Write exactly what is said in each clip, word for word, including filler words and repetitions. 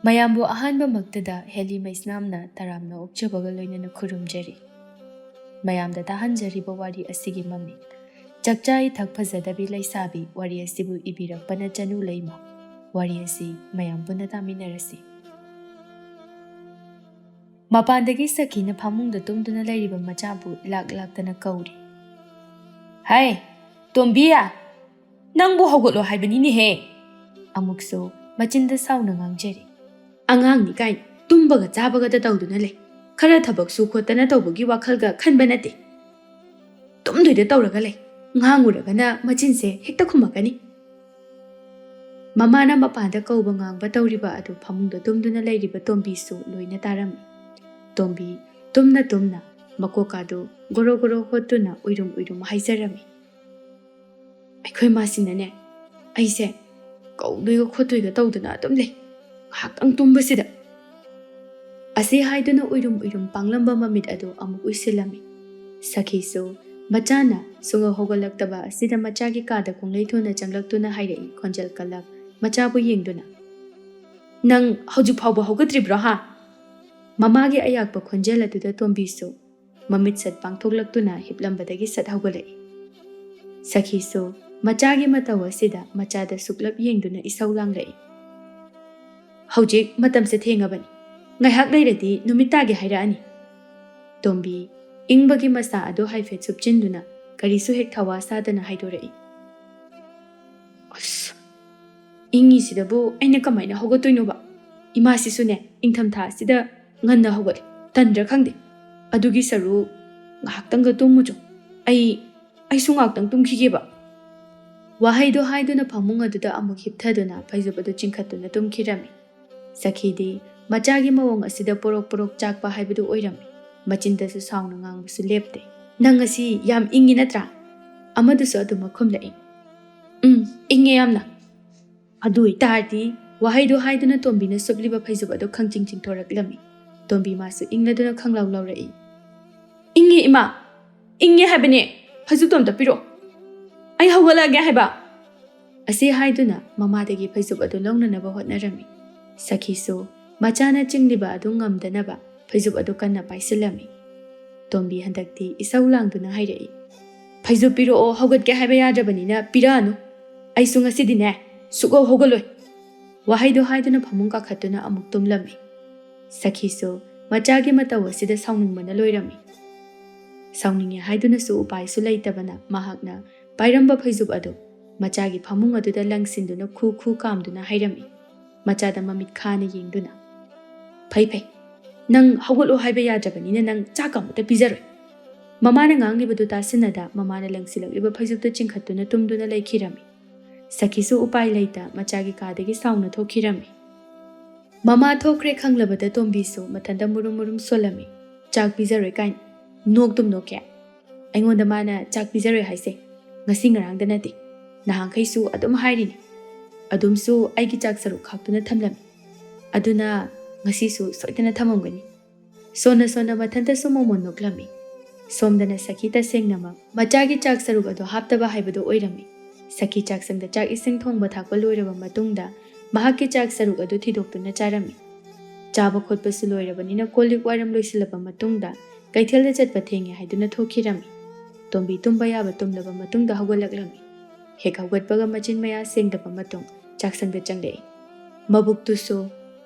ꯃꯌꯥꯝꯕꯨ ꯑꯍꯥꯟꯕꯃꯛꯇꯗ ꯍꯦꯂꯤ ꯃꯩꯁꯅꯥꯝꯅ ꯇꯔꯥꯝꯅ ꯑꯣꯛꯆꯕꯒ ꯂꯣꯏꯅꯅ ꯈꯨꯔꯨꯝꯖꯔꯤ꯫ ꯃꯌꯥꯝꯗ ꯇꯥꯍꯟꯖꯔꯤꯕ ꯋꯥꯔꯤ ꯑꯁꯤꯒꯤ ꯃꯃꯤꯡ ꯆꯥꯛꯆꯥ ꯏꯊꯛ ꯐꯖꯗꯕꯤ ꯂꯩꯁꯥꯕꯤ꯫ ꯋꯥꯔꯤ ꯑꯁꯤꯕꯨ ꯏꯕꯤꯔꯛꯄꯅ ꯆꯅꯨ ꯂꯩꯃ꯫ ꯋꯥꯔꯤ ꯑꯁꯤ ꯃꯌꯥꯝ ꯄꯨꯟꯅ ꯇꯥꯃꯤꯟꯅꯔꯁꯤ꯫ ꯃꯄꯥꯟꯗꯒꯤ ꯁꯈꯤꯅ ꯐꯃꯨꯡꯗ ꯇꯨꯝꯗꯨꯅ ꯂꯩꯔꯤꯕ ꯃꯆꯥꯕꯨ ꯂꯥꯛ ꯂꯥꯛꯇꯅ ꯀꯧꯔꯤ꯫ "ꯍꯥꯏ, ꯇꯣꯝꯕꯤ! ꯅꯪꯕꯨ ꯍꯧꯒꯠꯂꯣ ꯍꯥꯏꯕꯅꯤꯅꯦꯍꯦ!" ꯑꯃꯨꯛꯁꯨ ꯃꯆꯤꯟꯗ ꯁꯥꯎꯅ ꯉꯥꯡꯖꯔꯤ꯫ "ꯑꯉꯥꯡꯅꯤ ꯀꯥꯏꯅ ꯇꯨꯝꯕꯒ ꯆꯥꯕꯒꯗ ꯇꯧꯗꯨꯅ ꯂꯩ꯫ ꯈꯔ ꯊꯕꯛ ꯁꯨ ꯈꯣꯠꯇꯅ ꯇꯧꯕꯒꯤ ꯋꯥꯈꯜꯒ ꯈꯟꯕ ꯅꯠꯇꯦ꯫ ꯇꯨꯝꯗꯣꯏꯗ ꯇꯧꯔꯒ ꯂꯩ꯫ ꯉꯥꯡꯉꯨꯔꯒꯅ ꯃꯆꯤꯟꯁꯦ ꯍꯦꯛꯇ ꯈꯨꯝꯃꯛꯀꯅꯤ꯫" ꯃꯃꯥꯅ ꯃꯄꯥꯟꯗ ꯀꯧꯕ ꯉꯥꯡꯕ ꯇꯧꯔꯤꯕ ꯑꯗꯨ ꯐꯃꯨꯡꯗ ꯇꯨꯝꯗꯨꯅ ꯂꯩꯔꯤꯕ ꯇꯣꯝꯕꯤꯁꯨ ꯂꯣꯏꯅ ꯇꯥꯔꯝꯃꯤ꯫ ꯇꯣꯝꯕꯤ ꯇꯨꯝꯅ ꯇꯨꯝꯅ ꯃꯀꯣꯛꯀꯥꯗꯨ ꯒꯣꯔꯣ ꯒꯣꯔꯣ ꯍꯣꯠꯇꯨꯅ ꯎꯏꯔꯨꯝ ꯎꯏꯔꯨꯝ ꯍꯥꯏꯖꯔꯝꯃꯤ꯫ "ꯑꯩꯈꯣꯏ ꯃꯥꯁꯤꯅꯅꯦ, ꯑꯩꯁꯦ ꯀꯧꯗꯣꯏꯒ ꯈꯣꯠꯇꯣꯏꯒ ꯇꯧꯗꯅ ꯑꯗꯨꯝ ꯂꯩ꯫ ꯉꯥꯏꯍꯥꯛꯇꯪ ꯇꯨꯝꯕꯁꯤꯗ꯫" ꯑꯁꯤ ꯍꯥꯏꯗꯨꯅ ꯎꯏꯔꯨꯝ ꯎꯏꯔꯨꯝ ꯄꯥꯡꯂꯝꯕ ꯃꯃꯤꯠ ꯑꯗꯨ ꯑꯃꯨꯛ ꯎꯏꯁꯤꯜꯂꯝꯃꯤ꯫ ꯁꯈꯤꯁꯨ ꯃꯆꯥꯅ ꯁꯨꯡꯍꯧ ꯍꯧꯒꯠꯂꯛꯇꯕ ꯑꯁꯤꯗ ꯃꯆꯥꯒꯤ ꯀꯥꯗ ꯈꯣꯡꯂꯩ ꯊꯣꯟꯅ ꯆꯪꯂꯛꯇꯨꯅ ꯍꯥꯏꯔꯛꯏ, ꯈꯣꯟꯖꯦꯜ ꯀꯜꯂꯞ ꯃꯆꯥꯕꯨ ꯌꯦꯡꯗꯨꯅ꯫ "ꯅꯪ ꯍꯧꯖꯤꯛ ꯐꯥꯎꯕ ꯍꯧꯒꯠꯇ꯭ꯔꯤꯕ꯭ꯔꯣ ꯍꯥ?" ꯃꯃꯥꯒꯤ ꯑꯌꯥꯛꯄ ꯈꯣꯟꯖꯦꯜ ꯑꯗꯨꯗ ꯇꯣꯝꯕꯤꯁꯨ ꯃꯃꯤꯠ ꯁꯠ ꯄꯥꯡꯊꯣꯛꯂꯛꯇꯨꯅ ꯍꯤꯞꯂꯝꯕꯗꯒꯤ ꯁꯠ ꯍꯧꯒꯠꯂꯛꯏ꯫ ꯁꯈꯤꯁꯨ ꯃꯆꯥꯒꯤ ꯃꯇꯧ ꯑꯁꯤꯗ ꯃꯆꯥꯗ ꯁꯨꯛꯂꯞ ꯌꯦꯡꯗꯨꯅ ꯏꯁꯧ ꯂꯥꯡꯂꯛꯏ꯫ "ꯍꯧꯖꯤꯛ ꯃꯇꯝꯁꯦ ꯊꯦꯡꯉꯕꯅꯤ꯫ ꯉꯥꯏꯍꯥꯛ ꯂꯩꯔꯗꯤ ꯅꯨꯃꯤꯠ ꯇꯥꯒꯦ ꯍꯥꯏꯔꯛꯑꯅꯤ꯫" ꯇꯣꯝꯕꯤ ꯏꯪꯕꯒꯤ ꯃꯁꯥ ꯑꯗꯨ ꯍꯥꯏꯐꯦꯠ ꯁꯨꯞꯆꯤꯟꯗꯨꯅ ꯀꯔꯤꯁꯨ ꯍꯦꯛ ꯊꯋꯥ ꯁꯥꯗꯅ ꯍꯥꯏꯗꯣꯔꯛꯏ꯫ "ꯑꯁ, ꯏꯪꯉꯤꯁꯤꯗꯕꯨ ꯑꯩꯅ ꯀꯃꯥꯏꯅ ꯍꯧꯒꯠꯇꯣꯏꯅꯣꯕ? ꯏꯃꯥꯁꯤꯁꯨꯅꯦ, ꯏꯪꯊꯝꯊꯥ ꯑꯁꯤꯗ ꯉꯟꯅ ꯍꯧꯒꯠꯂꯤ꯫ ꯇꯟꯗ꯭ꯔꯥ ꯈꯪꯗꯦ꯫ ꯑꯗꯨꯒꯤ ꯁꯔꯨꯛ ꯉꯥꯏꯍꯥꯛꯇꯪꯒ ꯇꯨꯝꯃꯨꯆꯣ꯫ ꯑꯩ, ꯑꯩꯁꯨ ꯉꯥꯏꯍꯥꯛꯇꯪ ꯇꯨꯝꯈꯤꯒꯦꯕ꯫" ꯋꯥꯍꯩꯗꯣ ꯍꯥꯏꯗꯨꯅ ꯐꯃꯨꯡ ꯑꯗꯨꯗ ꯑꯃꯨꯛ ꯍꯤꯞꯊꯗꯨꯅ ꯐꯩꯖꯨꯞ ꯑꯗꯨ ꯆꯤꯡꯈꯠꯇꯨꯅ ꯇꯨꯝꯈꯤꯔꯝꯃꯤ꯫ ꯁꯈꯤꯗꯤ ꯃꯆꯥꯒꯤ ꯃꯑꯣꯡ ꯑꯁꯤꯗ ꯄꯣꯔꯣꯛ ꯄꯣꯔꯣꯛ ꯆꯥꯛꯄ ꯍꯥꯏꯕꯗꯨ ꯑꯣꯏꯔꯝꯃꯤ꯫ ꯃꯆꯤꯟꯗꯁꯨ ꯁꯥꯎꯅ ꯉꯥꯡꯕꯁꯨ ꯂꯦꯞꯇꯦ꯫ "ꯅꯪ ꯉꯁꯤ ꯌꯥꯝ ꯏꯪꯉꯤ ꯅꯠꯇ꯭ꯔꯥ?" ꯑꯃꯗꯨꯁꯨ ꯑꯗꯨꯃꯛ ꯈꯨꯝꯂꯛꯏ꯫ "ꯎꯝ, ꯏꯪꯉꯦ ꯌꯥꯝꯅ꯫" ꯑꯗꯨ ꯑꯣꯏꯇꯥꯔꯗꯤ ꯋꯥꯍꯩꯗꯨ ꯍꯥꯏꯗꯨꯅ ꯇꯣꯝꯕꯤꯅ ꯁꯨꯞꯂꯤꯕ ꯐꯩꯖꯨꯞ ꯑꯗꯨ ꯈꯪꯆꯤꯡ ꯆꯤꯡꯊꯣꯔꯛꯂꯝꯃꯤ꯫ ꯇꯣꯝꯕꯤ ꯃꯥꯁꯨ ꯏꯪꯂꯗꯨꯅ ꯈꯪꯂꯥꯎ ꯂꯥꯎꯔꯛꯏ꯫ "ꯏꯪꯉꯦ ꯏꯃꯥ, ꯏꯪꯉꯦ ꯍꯥꯏꯕꯅꯦ꯫ ꯐꯩꯖꯨꯞꯇꯣ ꯑꯝꯇ ꯄꯤꯔꯛꯑꯣ꯫ ꯑꯩ ꯍꯧꯒꯠꯂꯛꯑꯒꯦ ꯍꯥꯏꯕ꯫" ꯑꯁꯤ ꯍꯥꯏꯗꯨꯅ ꯃꯃꯥꯗꯒꯤ ꯐꯩꯖꯨꯞ ꯑꯗꯨ ꯂꯧꯅꯅꯕ ꯍꯣꯠꯅꯔꯝꯃꯤ꯫ ꯁꯈꯤꯁꯨ ꯃꯆꯥꯅ ꯆꯤꯡꯂꯤꯕ ꯑꯗꯨ ꯉꯝꯗꯅꯕ ꯐꯩꯖꯨꯞ ꯑꯗꯨ ꯀꯟꯅ ꯄꯥꯏꯁꯤꯜꯂꯝꯃꯤ꯫ ꯇꯣꯝꯕꯤ ꯍꯟꯗꯛꯇꯤ ꯏꯁꯧ ꯂꯥꯡꯗꯨꯅ ꯍꯥꯏꯔꯛꯏ, "ꯐꯩꯖꯨꯞ ꯄꯤꯔꯛꯑꯣ, ꯍꯧꯒꯠꯀꯦ ꯍꯥꯏꯕ ꯌꯥꯗ꯭ꯔꯕꯅꯤꯅ ꯄꯤꯔꯛꯑꯅꯨ꯫ ꯑꯩꯁꯨ ꯉꯁꯤꯗꯤꯅꯦ ꯁꯨꯛꯍꯧ ꯍꯧꯒꯠꯂꯣꯏ"꯫ ꯋꯥꯍꯩꯗꯨ ꯍꯥꯏꯗꯨꯅ ꯐꯃꯨꯡ ꯀꯥꯈꯠꯇꯨꯅ ꯑꯃꯨꯛ ꯇꯨꯝꯂꯝꯃꯤ꯫ ꯁꯈꯤꯁꯨ ꯃꯆꯥꯒꯤ ꯃꯇꯧ ꯑꯁꯤꯗ ꯁꯥꯎꯅꯤꯡꯕꯅ ꯂꯣꯏꯔꯝꯃꯤ꯫ ꯁꯥꯎꯅꯤꯡꯉꯦ ꯍꯥꯏꯗꯨꯅꯁꯨ ꯎꯄꯥꯏꯁꯨ ꯂꯩꯇꯕꯅ ꯃꯍꯥꯛꯅ ꯄꯥꯏꯔꯝꯕ ꯐꯩꯖꯨꯞ ꯑꯗꯨ ꯃꯆꯥꯒꯤ ꯐꯃꯨꯡ ꯑꯗꯨꯗ ꯂꯪꯁꯤꯟꯗꯨꯅ ꯈꯨ ꯈꯨ ꯀꯥꯝꯗꯨꯅ ꯍꯥꯏꯔꯝꯃꯤ꯫ ꯃꯆꯥꯗ ꯃꯃꯤꯠ ꯈꯥꯅ ꯌꯦꯡꯗꯨꯅ, "ꯐꯩ ꯐꯩ, ꯅꯪ ꯍꯧꯒꯠꯂꯣ ꯍꯥꯏꯕ ꯌꯥꯗ꯭ꯔꯕꯅꯤꯅ ꯅꯪ ꯆꯥꯛ ꯑꯃꯠꯇ ꯄꯤꯖꯔꯣꯏ"꯫ ꯃꯃꯥꯅ ꯉꯥꯡꯂꯤꯕꯗꯨ ꯇꯥꯁꯤꯟꯅꯗ ꯃꯃꯥꯅ ꯂꯪꯁꯤꯜꯂꯛꯂꯤꯕ ꯐꯩꯖꯨꯞꯇꯨ ꯆꯤꯡꯈꯠꯇꯨꯅ ꯇꯨꯝꯗꯨꯅ ꯂꯩꯈꯤꯔꯝꯃꯤ꯫ ꯁꯈꯤꯁꯨ ꯎꯄꯥꯏ ꯂꯩꯇ ꯃꯆꯥꯒꯤ ꯀꯥꯗꯒꯤ ꯁꯥꯎꯅ ꯊꯣꯛꯈꯤꯔꯝꯃꯤ꯫ ꯃꯃꯥ ꯊꯣꯛꯈ꯭ꯔꯦ ꯈꯪꯂꯕꯗ ꯇꯣꯝꯕꯤꯁꯨ ꯃꯊꯟꯇ ꯃꯨꯔꯨꯝ ꯃꯨꯔꯨꯝ ꯁꯣꯜꯂꯝꯃꯤ꯫ "ꯆꯥꯛ ꯄꯤꯖꯔꯣꯏ ꯀꯥꯏꯅ ꯅꯣꯛꯇꯨꯝ ꯅꯣꯛꯀꯦ꯫ ꯑꯩꯉꯣꯟꯗ ꯃꯥꯅ ꯆꯥꯛ ꯄꯤꯖꯔꯣꯏ ꯍꯥꯏꯁꯦ ꯉꯁꯤ ꯉꯔꯥꯡꯗ ꯅꯠꯇꯦ, ꯅꯍꯥꯟꯈꯩꯁꯨ ꯑꯗꯨꯝ ꯍꯥꯏꯔꯤꯅꯤ꯫ ꯑꯗꯨꯝꯁꯨ ꯑꯩꯒꯤ ꯆꯥꯛ ꯁꯔꯨꯛ ꯈꯥꯛꯇꯨꯅ ꯊꯝꯂꯝꯃꯤ꯫ ꯑꯗꯨꯅ ꯉꯁꯤꯁꯨ ꯁꯣꯏꯗꯅ ꯊꯝꯃꯝꯒꯅꯤ"꯫ ꯁꯣꯟꯅ ꯁꯣꯟꯅ ꯃꯊꯟꯇꯁꯨ ꯃꯣꯃꯣꯟ ꯅꯣꯛꯂꯝꯃꯤ꯫ ꯁꯣꯝꯗꯅ ꯁꯈꯤ ꯇꯁꯦꯡꯅꯃꯛ ꯃꯆꯥꯒꯤ ꯆꯥꯛ ꯁꯔꯨꯛ ꯑꯗꯨ ꯍꯥꯞꯇꯕ ꯍꯥꯏꯕꯗꯨ ꯑꯣꯏꯔꯝꯃꯤ꯫ ꯁꯈꯤ ꯆꯥꯛꯁꯪꯗ ꯆꯥꯛ ꯏꯁꯤꯡ ꯊꯣꯡꯕ ꯊꯥꯛꯄ ꯂꯣꯏꯔꯕ ꯃꯇꯨꯡꯗ ꯃꯍꯥꯛꯀꯤ ꯆꯥꯛ ꯁꯔꯨꯛ ꯑꯗꯨ ꯊꯤꯗꯣꯛꯇꯨꯅ ꯆꯥꯔꯝꯃꯤ꯫ ꯆꯥꯕ ꯈꯣꯠꯄꯁꯨ ꯂꯣꯏꯔꯕꯅꯤꯅ ꯀꯣꯜ ꯂꯤꯛ ꯋꯥꯏꯔꯝ ꯂꯣꯏꯁꯤꯜꯂꯕ ꯃꯇꯨꯡꯗ ꯀꯩꯊꯦꯜꯗ ꯆꯠꯄ ꯊꯦꯡꯉꯦ ꯍꯥꯏꯗꯨꯅ ꯊꯣꯛꯈꯤꯔꯝꯃꯤ꯫ ꯇꯣꯝꯕꯤ ꯇꯨꯝꯕ ꯌꯥꯕ ꯇꯨꯝꯂꯕ ꯃꯇꯨꯡꯗ ꯍꯧꯒꯠꯂꯛꯂꯝꯃꯤ꯫ ꯍꯦꯛ ꯍꯧꯒꯠꯄꯒ ꯃꯆꯤꯟ ꯃꯌꯥ ꯁꯦꯡꯗꯕ ꯃꯇꯨꯡ ꯆꯥꯛꯁꯪꯗ ꯆꯪꯂꯛꯏ꯫ ꯃꯕꯨꯛꯇꯨꯁꯨ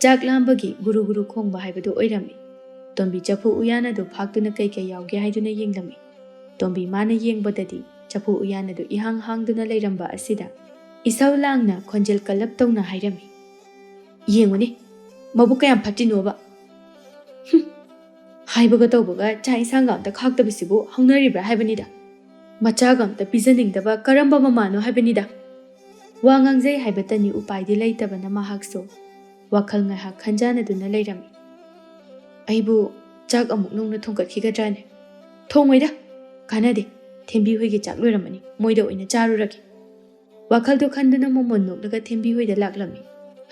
ꯆꯥꯛ ꯂꯥꯝꯕꯒꯤ ꯒꯨꯔꯨ ꯒꯨꯔꯨ ꯈꯣꯡꯕ ꯍꯥꯏꯕꯗꯨ ꯑꯣꯏꯔꯝꯃꯤ꯫ ꯇꯣꯝꯕꯤ ꯆꯐꯨ ꯎꯌꯥꯟ ꯑꯗꯨ ꯐꯥꯛꯇꯨꯅ ꯀꯩ ꯀꯩ ꯌꯥꯎꯒꯦ ꯍꯥꯏꯗꯨꯅ ꯌꯦꯡꯂꯝꯃꯤ꯫ ꯇꯣꯝꯕꯤ ꯃꯥꯅ ꯌꯦꯡꯕꯗꯗꯤ ꯆꯐꯨ ꯎꯌꯥꯟ ꯑꯗꯨ ꯏꯍꯥꯡ ꯍꯥꯡꯗꯨꯅ ꯂꯩꯔꯝꯕ ꯑꯁꯤꯗ ꯏꯁꯧ ꯂꯥꯡꯅ ꯈꯣꯟꯖꯦꯜ ꯀꯜꯂꯞ ꯇꯧꯅ ꯍꯥꯏꯔꯝꯃꯤ, "ꯌꯦꯡꯉꯨꯅꯦ, ꯃꯕꯨꯛ ꯀꯌꯥꯝ ꯐꯠꯇ꯭ꯔꯤꯅꯣꯕ꯫ ꯍꯨꯝ, ꯍꯥꯏꯕꯒ ꯇꯧꯕꯒ ꯆꯥꯛ ꯏꯟꯁꯥꯡꯒ ꯑꯝꯇ ꯈꯥꯛꯇꯕꯁꯤꯕꯨ ꯍꯧꯅꯔꯤꯕ꯭ꯔꯥ ꯍꯥꯏꯕꯅꯤꯗ꯫ ꯃꯆꯥꯒ ꯑꯝꯇ ꯄꯤꯖꯅꯤꯡꯗꯕ ꯀꯔꯝꯕ ꯃꯃꯥꯅꯣ ꯍꯥꯏꯕꯅꯤꯗ"꯫ ꯋꯥ ꯉꯥꯡꯖꯩ ꯍꯥꯏꯕꯇꯅꯤ ꯎꯄꯥꯏꯗꯤ ꯂꯩꯇꯕꯅ ꯃꯍꯥꯛꯁꯨ ꯋꯥꯈꯜ ꯉꯥꯏꯍꯥꯛ ꯈꯟꯖꯥꯟꯅꯗꯨꯅ ꯂꯩꯔꯝꯃꯤ꯫ "ꯑꯩꯕꯨ ꯆꯥꯛ ꯑꯃꯨꯛ ꯅꯧꯅ ꯊꯣꯡꯒꯠꯈꯤꯒꯗ꯭ꯔꯥꯅꯦ? ꯊꯣꯡꯉꯣꯏꯗ, ꯀꯥꯟꯅꯗꯦ꯫ ꯊꯦꯝꯕꯤ ꯍꯣꯏꯒꯤ ꯆꯥꯛ ꯂꯣꯏꯔꯝꯃꯅꯤ, ꯃꯣꯏꯗ ꯑꯣꯏꯅ ꯆꯥꯔꯨꯔꯒꯦ"꯫ ꯋꯥꯈꯜꯗꯨ ꯈꯟꯗꯨꯅ ꯃꯣꯃꯣꯟ ꯅꯣꯛꯂꯒ ꯊꯦꯝꯕꯤ ꯍꯣꯏꯗ ꯂꯥꯛꯂꯝꯃꯤ꯫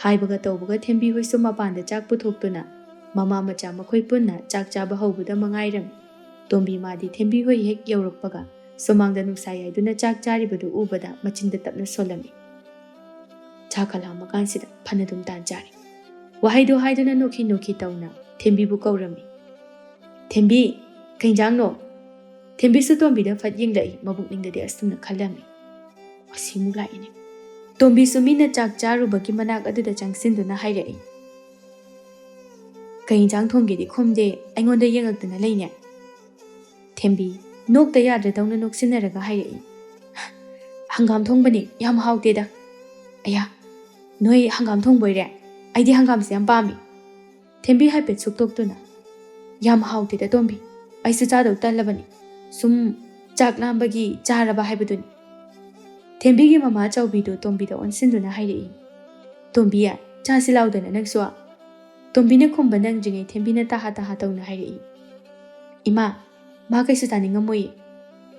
ꯍꯥꯏꯕꯒ ꯇꯧꯕꯒ ꯊꯦꯝꯕꯤ ꯍꯣꯏꯁꯨ ꯃꯄꯥꯟꯗ ꯆꯥꯛ ꯄꯨꯊꯣꯛꯇꯨꯅ ꯃꯃꯥ ꯃꯆꯥ ꯃꯈꯣꯏ ꯄꯨꯟꯅ ꯆꯥꯛ ꯆꯥꯕ ꯍꯧꯕꯗ ꯃꯉꯥꯏꯔꯝꯃꯤ꯫ ꯇꯣꯝꯕꯤ ꯃꯥꯗꯤ ꯊꯦꯝꯕꯤ ꯍꯣꯏ ꯍꯦꯛ ꯌꯧꯔꯛꯄꯒ ꯁꯨꯃꯥꯡꯗ ꯅꯨꯡꯁꯥ ꯌꯥꯏꯗꯨꯅ ꯆꯥꯛ ꯆꯥꯔꯤꯕꯗꯨ ꯎꯕꯗ ꯃꯆꯤꯟꯗ ꯇꯞꯅ ꯁꯣꯜꯂꯝꯃꯤ꯫ "ꯆꯥꯛ ꯈꯂꯥꯝꯃꯀꯥꯟꯁꯤꯗ ꯐꯅꯗꯨꯝ ꯇꯥꯟ ꯆꯥꯔꯦ"꯫ ꯋꯥꯍꯩꯗꯨ ꯍꯥꯏꯗꯨꯅ ꯅꯣꯛꯈꯤ ꯅꯣꯛꯈꯤ ꯇꯧꯅ ꯊꯦꯝꯕꯤꯕꯨ ꯀꯧꯔꯝꯃꯤ꯫ "ꯊꯦꯝꯕꯤ, ꯀꯩ ꯏꯟꯖꯥꯡꯅꯣ?" ꯊꯦꯝꯕꯤꯁꯨ ꯇꯣꯝꯕꯤꯗ ꯐꯠ ꯌꯦꯡꯂꯛꯏ, ꯃꯕꯨꯛꯅꯤꯡꯗꯗꯤ ꯑꯁꯨꯝꯅ ꯈꯜꯂꯝꯃꯤ, "ꯃꯁꯤꯃꯨꯛ ꯂꯥꯛꯏꯅꯦ"꯫ ꯇꯣꯝꯕꯤꯁꯨ ꯃꯤꯅ ꯆꯥꯛ ꯆꯥꯔꯨꯕꯒꯤ ꯃꯅꯥꯛ ꯑꯗꯨꯗ ꯆꯪꯁꯤꯟꯗꯨꯅ ꯍꯥꯏꯔꯛꯏ, "ꯀꯩ ꯏꯟꯖꯥꯡ ꯊꯣꯡꯒꯦꯗꯤ ꯈꯨꯝꯗꯦ, ꯑꯩꯉꯣꯟꯗ ꯌꯦꯡꯉꯛꯇꯅ ꯂꯩꯅꯦ"꯫ ꯊꯦꯝꯕꯤ ꯅꯣꯛꯇ ꯌꯥꯗ꯭ꯔꯗꯧꯅ ꯅꯣꯛꯁꯤꯟꯅꯔꯒ ꯍꯥꯏꯔꯛꯏ, "ꯍꯪꯒꯥꯝ ꯊꯣꯡꯕꯅꯤ, ꯌꯥꯝ ꯍꯥꯎꯇꯦꯗ"꯫ "ꯑꯌꯥ, ꯅꯣꯏ ꯍꯪꯒꯥꯝ ꯊꯣꯡꯕꯣꯏꯔꯦ? ꯑꯩꯗꯤ ꯍꯪꯒꯥꯝꯁꯦ ꯌꯥꯝ ꯄꯥꯝꯃꯤ"꯫ ꯊꯦꯝꯕꯤ ꯍꯥꯏꯐꯦꯠ ꯁꯨꯛꯇꯣꯛꯇꯨꯅ, "ꯌꯥꯝ ꯍꯥꯎꯇꯦꯗ ꯇꯣꯝꯕꯤ, ꯑꯩꯁꯨ ꯆꯥꯗꯧ ꯇꯜꯂꯕꯅꯤ, ꯁꯨꯝ ꯆꯥꯛ ꯂꯥꯝꯕꯒꯤ ꯆꯥꯔꯕ ꯍꯥꯏꯕꯗꯨꯅꯤ"꯫ ꯊꯦꯝꯕꯤꯒꯤ ꯃꯃꯥ ꯆꯥꯎꯕꯤꯗꯨ ꯇꯣꯝꯕꯤꯗ ꯑꯣꯟꯁꯤꯟꯗꯨꯅ ꯍꯥꯏꯔꯛꯏ, "ꯇꯣꯝꯕꯤ, ꯆꯥꯁꯤ ꯂꯥꯎꯗꯅ ꯅꯪꯁꯨ"꯫ ꯇꯣꯝꯕꯤꯅ ꯈꯨꯝꯕ ꯅꯪꯗ꯭ꯔꯤꯉꯩ ꯊꯦꯝꯕꯤꯅ ꯇꯥꯍꯥ ꯇꯥꯍꯥ ꯇꯧꯅ ꯍꯥꯏꯔꯛꯏ, "ꯏꯃꯥ, ꯃꯥ ꯀꯩꯁꯨ ꯇꯥꯅꯤꯡꯉꯝꯃꯣꯏꯌꯦ"꯫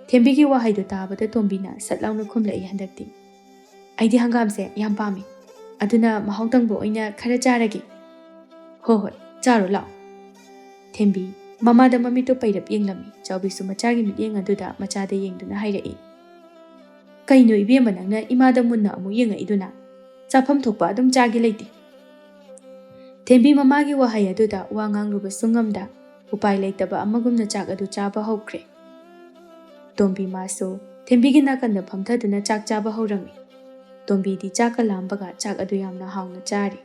ꯊꯦꯝꯕꯤꯒꯤ ꯋꯥꯍꯩꯗꯨ ꯇꯥꯕꯗ ꯇꯣꯝꯕꯤꯅ ꯁꯠ ꯂꯥꯎꯅ ꯈꯨꯝꯂꯛꯏ ꯍꯟꯗꯛꯇꯤ, "ꯑꯩꯗꯤ ꯍꯪꯒꯥꯝꯁꯦ ꯌꯥꯝ ꯄꯥꯝꯃꯤ, ꯑꯗꯨꯅ ꯃꯍꯥꯎ ꯇꯪꯕ ꯑꯣꯏꯅ ꯈꯔ ꯆꯥꯔꯒꯦ"꯫ "ꯍꯣ ꯍꯣꯏ, ꯆꯥꯔꯣ ꯂꯥꯛꯑꯣ"꯫ ꯊꯦꯝꯕꯤ ꯃꯃꯥꯗ ꯃꯃꯤꯠꯇꯨ ꯄꯩꯔꯞ ꯌꯦꯡꯂꯝꯃꯤ꯫ ꯆꯥꯎꯕꯤꯁꯨ ꯃꯆꯥꯒꯤ ꯃꯤꯠꯌꯦꯡ ꯑꯗꯨꯗ ꯃꯆꯥꯗ ꯌꯦꯡꯗꯨꯅ ꯍꯥꯏꯔꯛꯏ, "ꯀꯩꯅꯣ ꯏꯕꯦꯝꯃ, ꯅꯪꯅ ꯏꯃꯥꯗ ꯃꯨꯟꯅ ꯑꯃꯨꯛ ꯌꯦꯡꯉꯛꯏꯗꯨꯅ? ꯆꯥꯐꯝ ꯊꯣꯛꯄ ꯑꯗꯨꯝ ꯆꯥꯒꯦ ꯂꯩꯇꯦ"꯫ ꯊꯦꯝꯕꯤ ꯃꯃꯥꯒꯤ ꯋꯥꯍꯩ ꯑꯗꯨꯗ ꯋꯥ ꯉꯥꯡꯂꯨꯕꯁꯨ ꯉꯝꯗ, ꯎꯄꯥꯏ ꯂꯩꯇꯕ ꯑꯃꯒꯨꯝꯅ ꯆꯥꯛ ꯑꯗꯨ ꯆꯥꯕ ꯍꯧꯈ꯭ꯔꯦ꯫ ꯇꯣꯝꯕꯤ ꯃꯥꯁꯨ ꯊꯦꯝꯕꯤꯒꯤ ꯅꯥꯀꯟꯗ ꯐꯝꯊꯗꯨꯅ ꯆꯥꯛ ꯆꯥꯕ ꯍꯧꯔꯝꯃꯤ꯫ ꯇꯣꯝꯕꯤꯗꯤ ꯆꯥꯛꯀ ꯂꯥꯝꯕꯒ ꯆꯥꯛ ꯑꯗꯨ ꯌꯥꯝꯅ ꯍꯥꯎꯅ ꯆꯥꯔꯤ꯫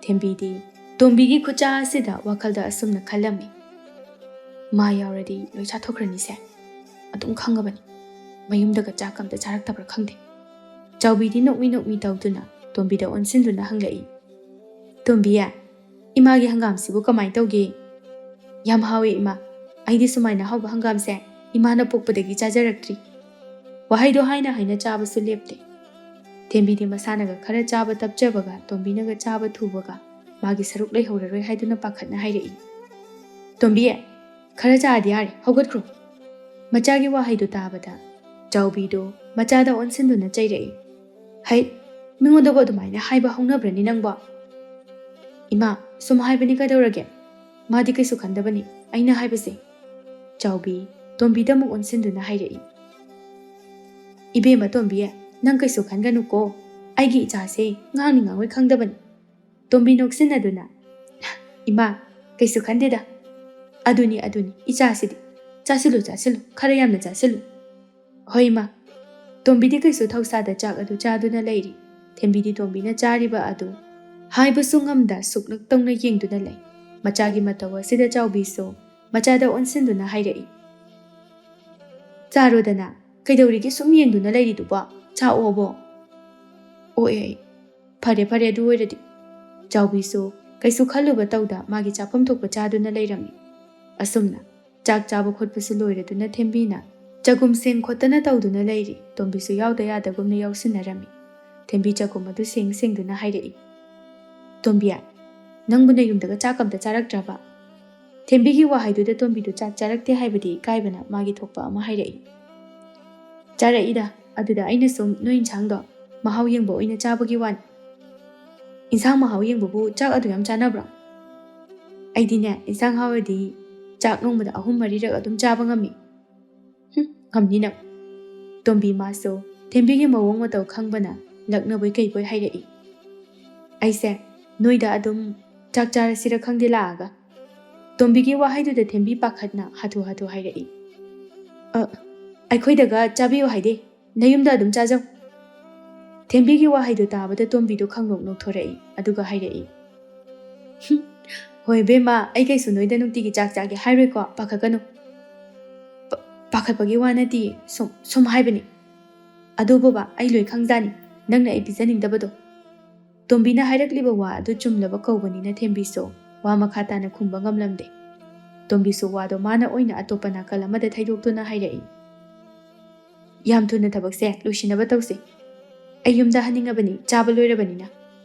ꯊꯦꯝꯕꯤꯗꯤ ꯇꯣꯝꯕꯤꯒꯤ ꯈꯨꯠꯆꯥ ꯑꯁꯤꯗ ꯋꯥꯈꯜꯗ ꯑꯁꯨꯝꯅ ꯈꯜꯂꯝꯃꯤ, "ꯃꯥ ꯌꯥꯎꯔꯗꯤ ꯂꯣꯏ ꯆꯥꯊꯣꯛꯈ꯭ꯔꯅꯤꯁꯦ꯫ ꯑꯗꯨꯝ ꯈꯪꯉꯕꯅꯤ꯫ ꯃꯌꯨꯝꯗꯒ ꯆꯥꯛꯀ ꯑꯝꯇ ꯆꯥꯔꯛꯇꯕ꯭ꯔꯥ ꯈꯪꯗꯦ"꯫ ꯆꯥꯎꯕꯤꯗꯤ ꯅꯣꯛꯃꯤ ꯅꯣꯛꯃꯤ ꯇꯧꯗꯨꯅ ꯇꯣꯝꯕꯤꯗ ꯑꯣꯟꯁꯤꯟꯗꯨꯅ ꯍꯪꯂꯛꯏ, "ꯇꯣꯝꯕꯤ, ꯏꯃꯥꯒꯤ ꯍꯪꯒꯥꯝꯁꯤꯕꯨ ꯀꯃꯥꯏ ꯇꯧꯒꯦ?" "ꯌꯥꯝ ꯍꯥꯎꯏ ꯏꯃꯥ, ꯑꯩꯗꯤ ꯁꯨꯃꯥꯏꯅ ꯍꯥꯎꯕ ꯍꯪꯒꯥꯝꯁꯦ ꯏꯃꯥꯅ ꯄꯣꯛꯄꯗꯒꯤ ꯆꯥꯖꯔꯛꯇ꯭ꯔꯤ"꯫ ꯋꯥꯍꯩꯗꯣ ꯍꯥꯏꯅ ꯍꯥꯏꯅ ꯆꯥꯕꯁꯨ ꯂꯦꯞꯇꯦ꯫ ꯊꯦꯝꯕꯤꯗꯤ ꯃꯁꯥꯅꯒ ꯈꯔ ꯆꯥꯕ ꯇꯞꯆꯕꯒ ꯇꯣꯝꯕꯤꯅꯒ ꯆꯥꯕ ꯊꯨꯕꯒ ꯃꯥꯒꯤ ꯁꯔꯨꯛ ꯂꯩꯍꯧꯔꯔꯣꯏ ꯍꯥꯏꯗꯨꯅ ꯄꯥꯈꯠꯅ ꯍꯥꯏꯔꯛꯏ, "ꯇꯣꯝꯕꯤ, ꯈꯔ ꯆꯥꯔꯗꯤ ꯌꯥꯔꯦ, ꯍꯧꯒꯠꯈ꯭ꯔꯣ"꯫ ꯃꯆꯥꯒꯤ ꯋꯥꯍꯩꯗꯨ ꯇꯥꯕꯗ ꯆꯥꯎꯕꯤꯗꯨ ꯃꯆꯥꯗ ꯑꯣꯟꯁꯤꯟꯗꯨꯅ ꯆꯩꯔꯛꯏ, "ꯍꯩ, ꯃꯤꯉꯣꯟꯗꯕꯨ ꯑꯗꯨꯃꯥꯏꯅ ꯍꯥꯏꯕ ꯍꯧꯅꯕ꯭ꯔꯅꯤ ꯅꯪꯕꯣ?" "ꯏꯃꯥ, ꯁꯨꯝ ꯍꯥꯏꯕꯅꯤ, ꯀꯩꯗꯧꯔꯒꯦ? ꯃꯥꯗꯤ ꯀꯩꯁꯨ ꯈꯟꯗꯕꯅꯤ ꯑꯩꯅ ꯍꯥꯏꯕꯁꯦ"꯫ ꯆꯥꯎꯕꯤ ꯇꯣꯝꯕꯤꯗ ꯑꯃꯨꯛ ꯑꯣꯟꯁꯤꯟꯗꯨꯅ ꯍꯥꯏꯔꯛꯏ, "ꯏꯕꯦꯝꯃ ꯇꯣꯝꯕꯤ, ꯅꯪ ꯀꯩꯁꯨ ꯈꯟꯒꯅꯨꯀꯣ꯫ ꯑꯩꯒꯤ ꯏꯆꯥꯁꯦ ꯉꯥꯡꯅꯤ ꯉꯥꯡꯉꯣꯏ ꯈꯪꯗꯕꯅꯤ"꯫ ꯇꯣꯝꯕꯤ ꯅꯣꯛꯁꯤꯟꯅꯗꯨꯅ, "ꯏꯃꯥ, ꯀꯩꯁꯨ ꯈꯟꯗꯦꯗ꯫ ꯑꯗꯨꯅꯤ, ꯑꯗꯨꯅꯤ, ꯏꯆꯥꯁꯤꯗꯤ꯫ ꯆꯥꯁꯤꯜꯂꯨ, ꯆꯥꯁꯤꯜꯂꯨ, ꯈꯔ ꯌꯥꯝꯅ ꯆꯥꯁꯤꯜꯂꯨ꯫" "ꯍꯣꯏ, ꯏꯃꯥ꯫" ꯇꯣꯝꯕꯤꯗꯤ ꯀꯩꯁꯨ ꯊꯧꯁꯥꯗ ꯆꯥꯛ ꯑꯗꯨ ꯆꯥꯗꯨꯅ ꯂꯩꯔꯤ꯫ ꯊꯦꯝꯕꯤꯗꯤ ꯇꯣꯝꯕꯤꯅ ꯆꯥꯔꯤꯕ ꯑꯗꯨ ꯍꯥꯏꯕꯁꯨ ꯉꯝꯗ ꯁꯨꯛꯅꯛ ꯇꯧꯅ ꯌꯦꯡꯗꯨꯅ ꯂꯩ꯫ ꯃꯆꯥꯒꯤ ꯃꯇꯧ ꯑꯁꯤꯗ ꯆꯥꯎꯕꯤꯁꯨ ꯃꯆꯥꯗ ꯑꯣꯟꯁꯤꯟꯗꯨꯅ ꯍꯥꯏꯔꯛꯏ, "ꯆꯥꯔꯣꯗꯅ, ꯀꯩꯗꯧꯔꯤꯒꯦ ꯁꯨꯝ ꯌꯦꯡꯗꯨꯅ ꯂꯩꯔꯤꯗꯨꯕꯣ? ꯆꯥ ꯑꯣꯕꯣ?" "ꯑꯣꯛꯑꯦ ꯑꯩ꯫ ꯐꯔꯦ, ꯐꯔꯦ, ꯑꯗꯨ ꯑꯣꯏꯔꯗꯤ꯫" ꯆꯥꯎꯕꯤꯁꯨ ꯀꯩꯁꯨ ꯈꯜꯂꯨꯕ ꯇꯧꯗ ꯃꯥꯒꯤ ꯆꯥꯐꯝ ꯊꯣꯛꯄ ꯆꯥꯗꯨꯅ ꯂꯩꯔꯝꯃꯤ꯫ ꯑꯁꯨꯝꯅ ꯆꯥꯛ ꯆꯥꯕ ꯈꯣꯠꯄꯁꯨ ꯂꯣꯏꯔꯗꯨꯅ ꯊꯦꯝꯕꯤꯅ ꯆꯒꯨꯝ ꯁꯦꯡ ꯈꯣꯠꯇꯅ ꯇꯧꯗꯨꯅ ꯂꯩꯔꯤ꯫ ꯇꯣꯝꯕꯤꯁꯨ ꯌꯥꯎꯗ ꯌꯥꯗꯒꯨꯝꯅ ꯌꯥꯎꯁꯤꯟꯅꯔꯝꯃꯤ꯫ ꯊꯦꯝꯕꯤ ꯆꯒꯨꯝ ꯑꯗꯨ ꯁꯦꯡ ꯁꯦꯡꯗꯨꯅ ꯍꯥꯏꯔꯛꯏ, "ꯇꯣꯝꯕꯤ, ꯅꯪꯕꯨ ꯅꯌꯨꯝꯗꯒ ꯆꯥꯛ ꯑꯝꯇ ꯆꯥꯔꯛꯇ꯭ꯔꯕ?" ꯊꯦꯝꯕꯤꯒꯤ ꯋꯥꯍꯩꯗꯨꯗ ꯇꯣꯝꯕꯤꯗꯨ ꯆꯥꯛ ꯆꯥꯔꯛꯇꯦ ꯍꯥꯏꯕꯗꯤ ꯏꯀꯥꯏꯕꯅ ꯃꯥꯒꯤ ꯊꯣꯛꯄ ꯑꯃ ꯍꯥꯏꯔꯛꯏ꯫ "ꯆꯥꯔꯛꯏꯗ, ꯑꯗꯨꯗ ꯑꯩꯅ ꯁꯨꯝ ꯅꯣꯏ ꯏꯟꯁꯥꯡꯗꯣ ꯃꯍꯥꯎ ꯌꯦꯡꯕ ꯑꯣꯏꯅ ꯆꯥꯕꯒꯤ ꯋꯥꯅꯤ꯫ ꯏꯟꯁꯥꯡ ꯃꯍꯥꯎ ꯌꯦꯡꯕꯕꯨ ꯆꯥꯛ ꯑꯗꯨ ꯌꯥꯝ ꯆꯥꯅꯕ꯭ꯔꯣ? ꯑꯩꯗꯤꯅꯦ, ꯏꯟꯁꯥꯡ ꯍꯥꯎꯔꯗꯤ ꯆꯥꯛ ꯅꯣꯡꯃꯗ ꯑꯍꯨꯝ ꯃꯔꯤꯔꯛ ꯑꯗꯨꯝ ꯆꯥꯕ ꯉꯝꯃꯤ꯫" "ꯍꯨꯝ, ꯉꯝꯅꯤ ꯅꯪ꯫" ꯇꯣꯝꯕꯤ ꯃꯥꯁꯨ ꯊꯦꯝꯕꯤꯒꯤ ꯃꯑꯣꯡ ꯃꯇꯧ ꯈꯪꯕꯅ ꯂꯛꯅꯕꯣꯏ ꯀꯩꯕꯣꯏ ꯍꯥꯏꯔꯛꯏ꯫ "ꯑꯩꯁꯦ ꯅꯣꯏꯗ ꯑꯗꯨꯝ ꯆꯥꯛ ꯆꯥꯔꯁꯤꯔ ꯈꯪꯗꯦ ꯂꯥꯛꯑꯒ꯫" ꯇꯣꯝꯕꯤꯒꯤ ꯋꯥꯍꯩꯗꯨꯗ ꯊꯦꯝꯕꯤ ꯄꯥꯈꯠꯅ ꯍꯥꯊꯨ ꯍꯥꯊꯨ ꯍꯥꯏꯔꯛꯏ, "ꯑ, ꯑꯩꯈꯣꯏꯗꯒ ꯆꯥꯕꯤꯌꯨ ꯍꯥꯏꯗꯦ, ꯅꯌꯨꯝꯗ ꯑꯗꯨꯝ ꯆꯥꯖꯧ꯫" ꯊꯦꯝꯕꯤꯒꯤ ꯋꯥꯍꯩꯗꯨ ꯇꯥꯕꯗ ꯇꯣꯝꯕꯤꯗꯨ ꯈꯪꯅꯣꯛ ꯅꯣꯛꯊꯣꯔꯛꯏ, ꯑꯗꯨꯒ ꯍꯥꯏꯔꯛꯏ, "ꯍꯨꯝ, ꯍꯣꯏ ꯏꯕꯦꯝꯃ, ꯑꯩ ꯀꯩꯁꯨ ꯅꯣꯏꯗ ꯅꯨꯡꯇꯤꯒꯤ ꯆꯥꯛ ꯆꯥꯒꯦ ꯍꯥꯏꯔꯣꯏꯀꯣ, ꯄꯥꯈꯠꯀꯅꯨ꯫" "ꯄ-, ꯄꯥꯈꯠꯄꯒꯤ ꯋꯥ ꯅꯠꯇꯤꯌꯦ, ꯁꯨꯝ, ꯁꯨꯝ ꯍꯥꯏꯕꯅꯤ꯫ ꯑꯗꯨ ꯕꯣꯕꯥ, ꯑꯩ ꯂꯣꯏ ꯈꯪꯖꯥꯅꯤ, ꯅꯪꯅ ꯑꯩ ꯄꯤꯖꯅꯤꯡꯗꯕꯗꯣ꯫" ꯇꯣꯝꯕꯤꯅ ꯍꯥꯏꯔꯛꯂꯤꯕ ꯋꯥ ꯑꯗꯨ ꯆꯨꯝꯂꯕ ꯀꯧꯕꯅꯤꯅ ꯊꯦꯝꯕꯤꯁꯨ ꯋꯥ ꯃꯈꯥ ꯇꯥꯅ ꯈꯨꯝꯕ ꯉꯝꯂꯝꯗꯦ꯫ ꯇꯣꯝꯕꯤꯁꯨ ꯋꯥꯗꯣ ꯃꯥꯅ ꯑꯣꯏꯅ ꯑꯇꯣꯞꯄ ꯅꯥꯀꯜ ꯑꯃꯗ ꯊꯩꯗꯣꯛꯇꯨꯅ ꯍꯥꯏꯔꯛꯏ, "ꯌꯥꯝ ꯊꯨꯅ ꯊꯕꯛꯁꯦ ꯂꯣꯏꯁꯤꯟꯅꯕ ꯇꯧꯁꯤ꯫ ꯑꯩ ꯌꯨꯝꯗ ꯍꯟꯅꯤꯡꯉꯕꯅꯤ, ꯆꯥꯕ ꯂꯣꯏꯔꯕꯅꯤꯅ꯫"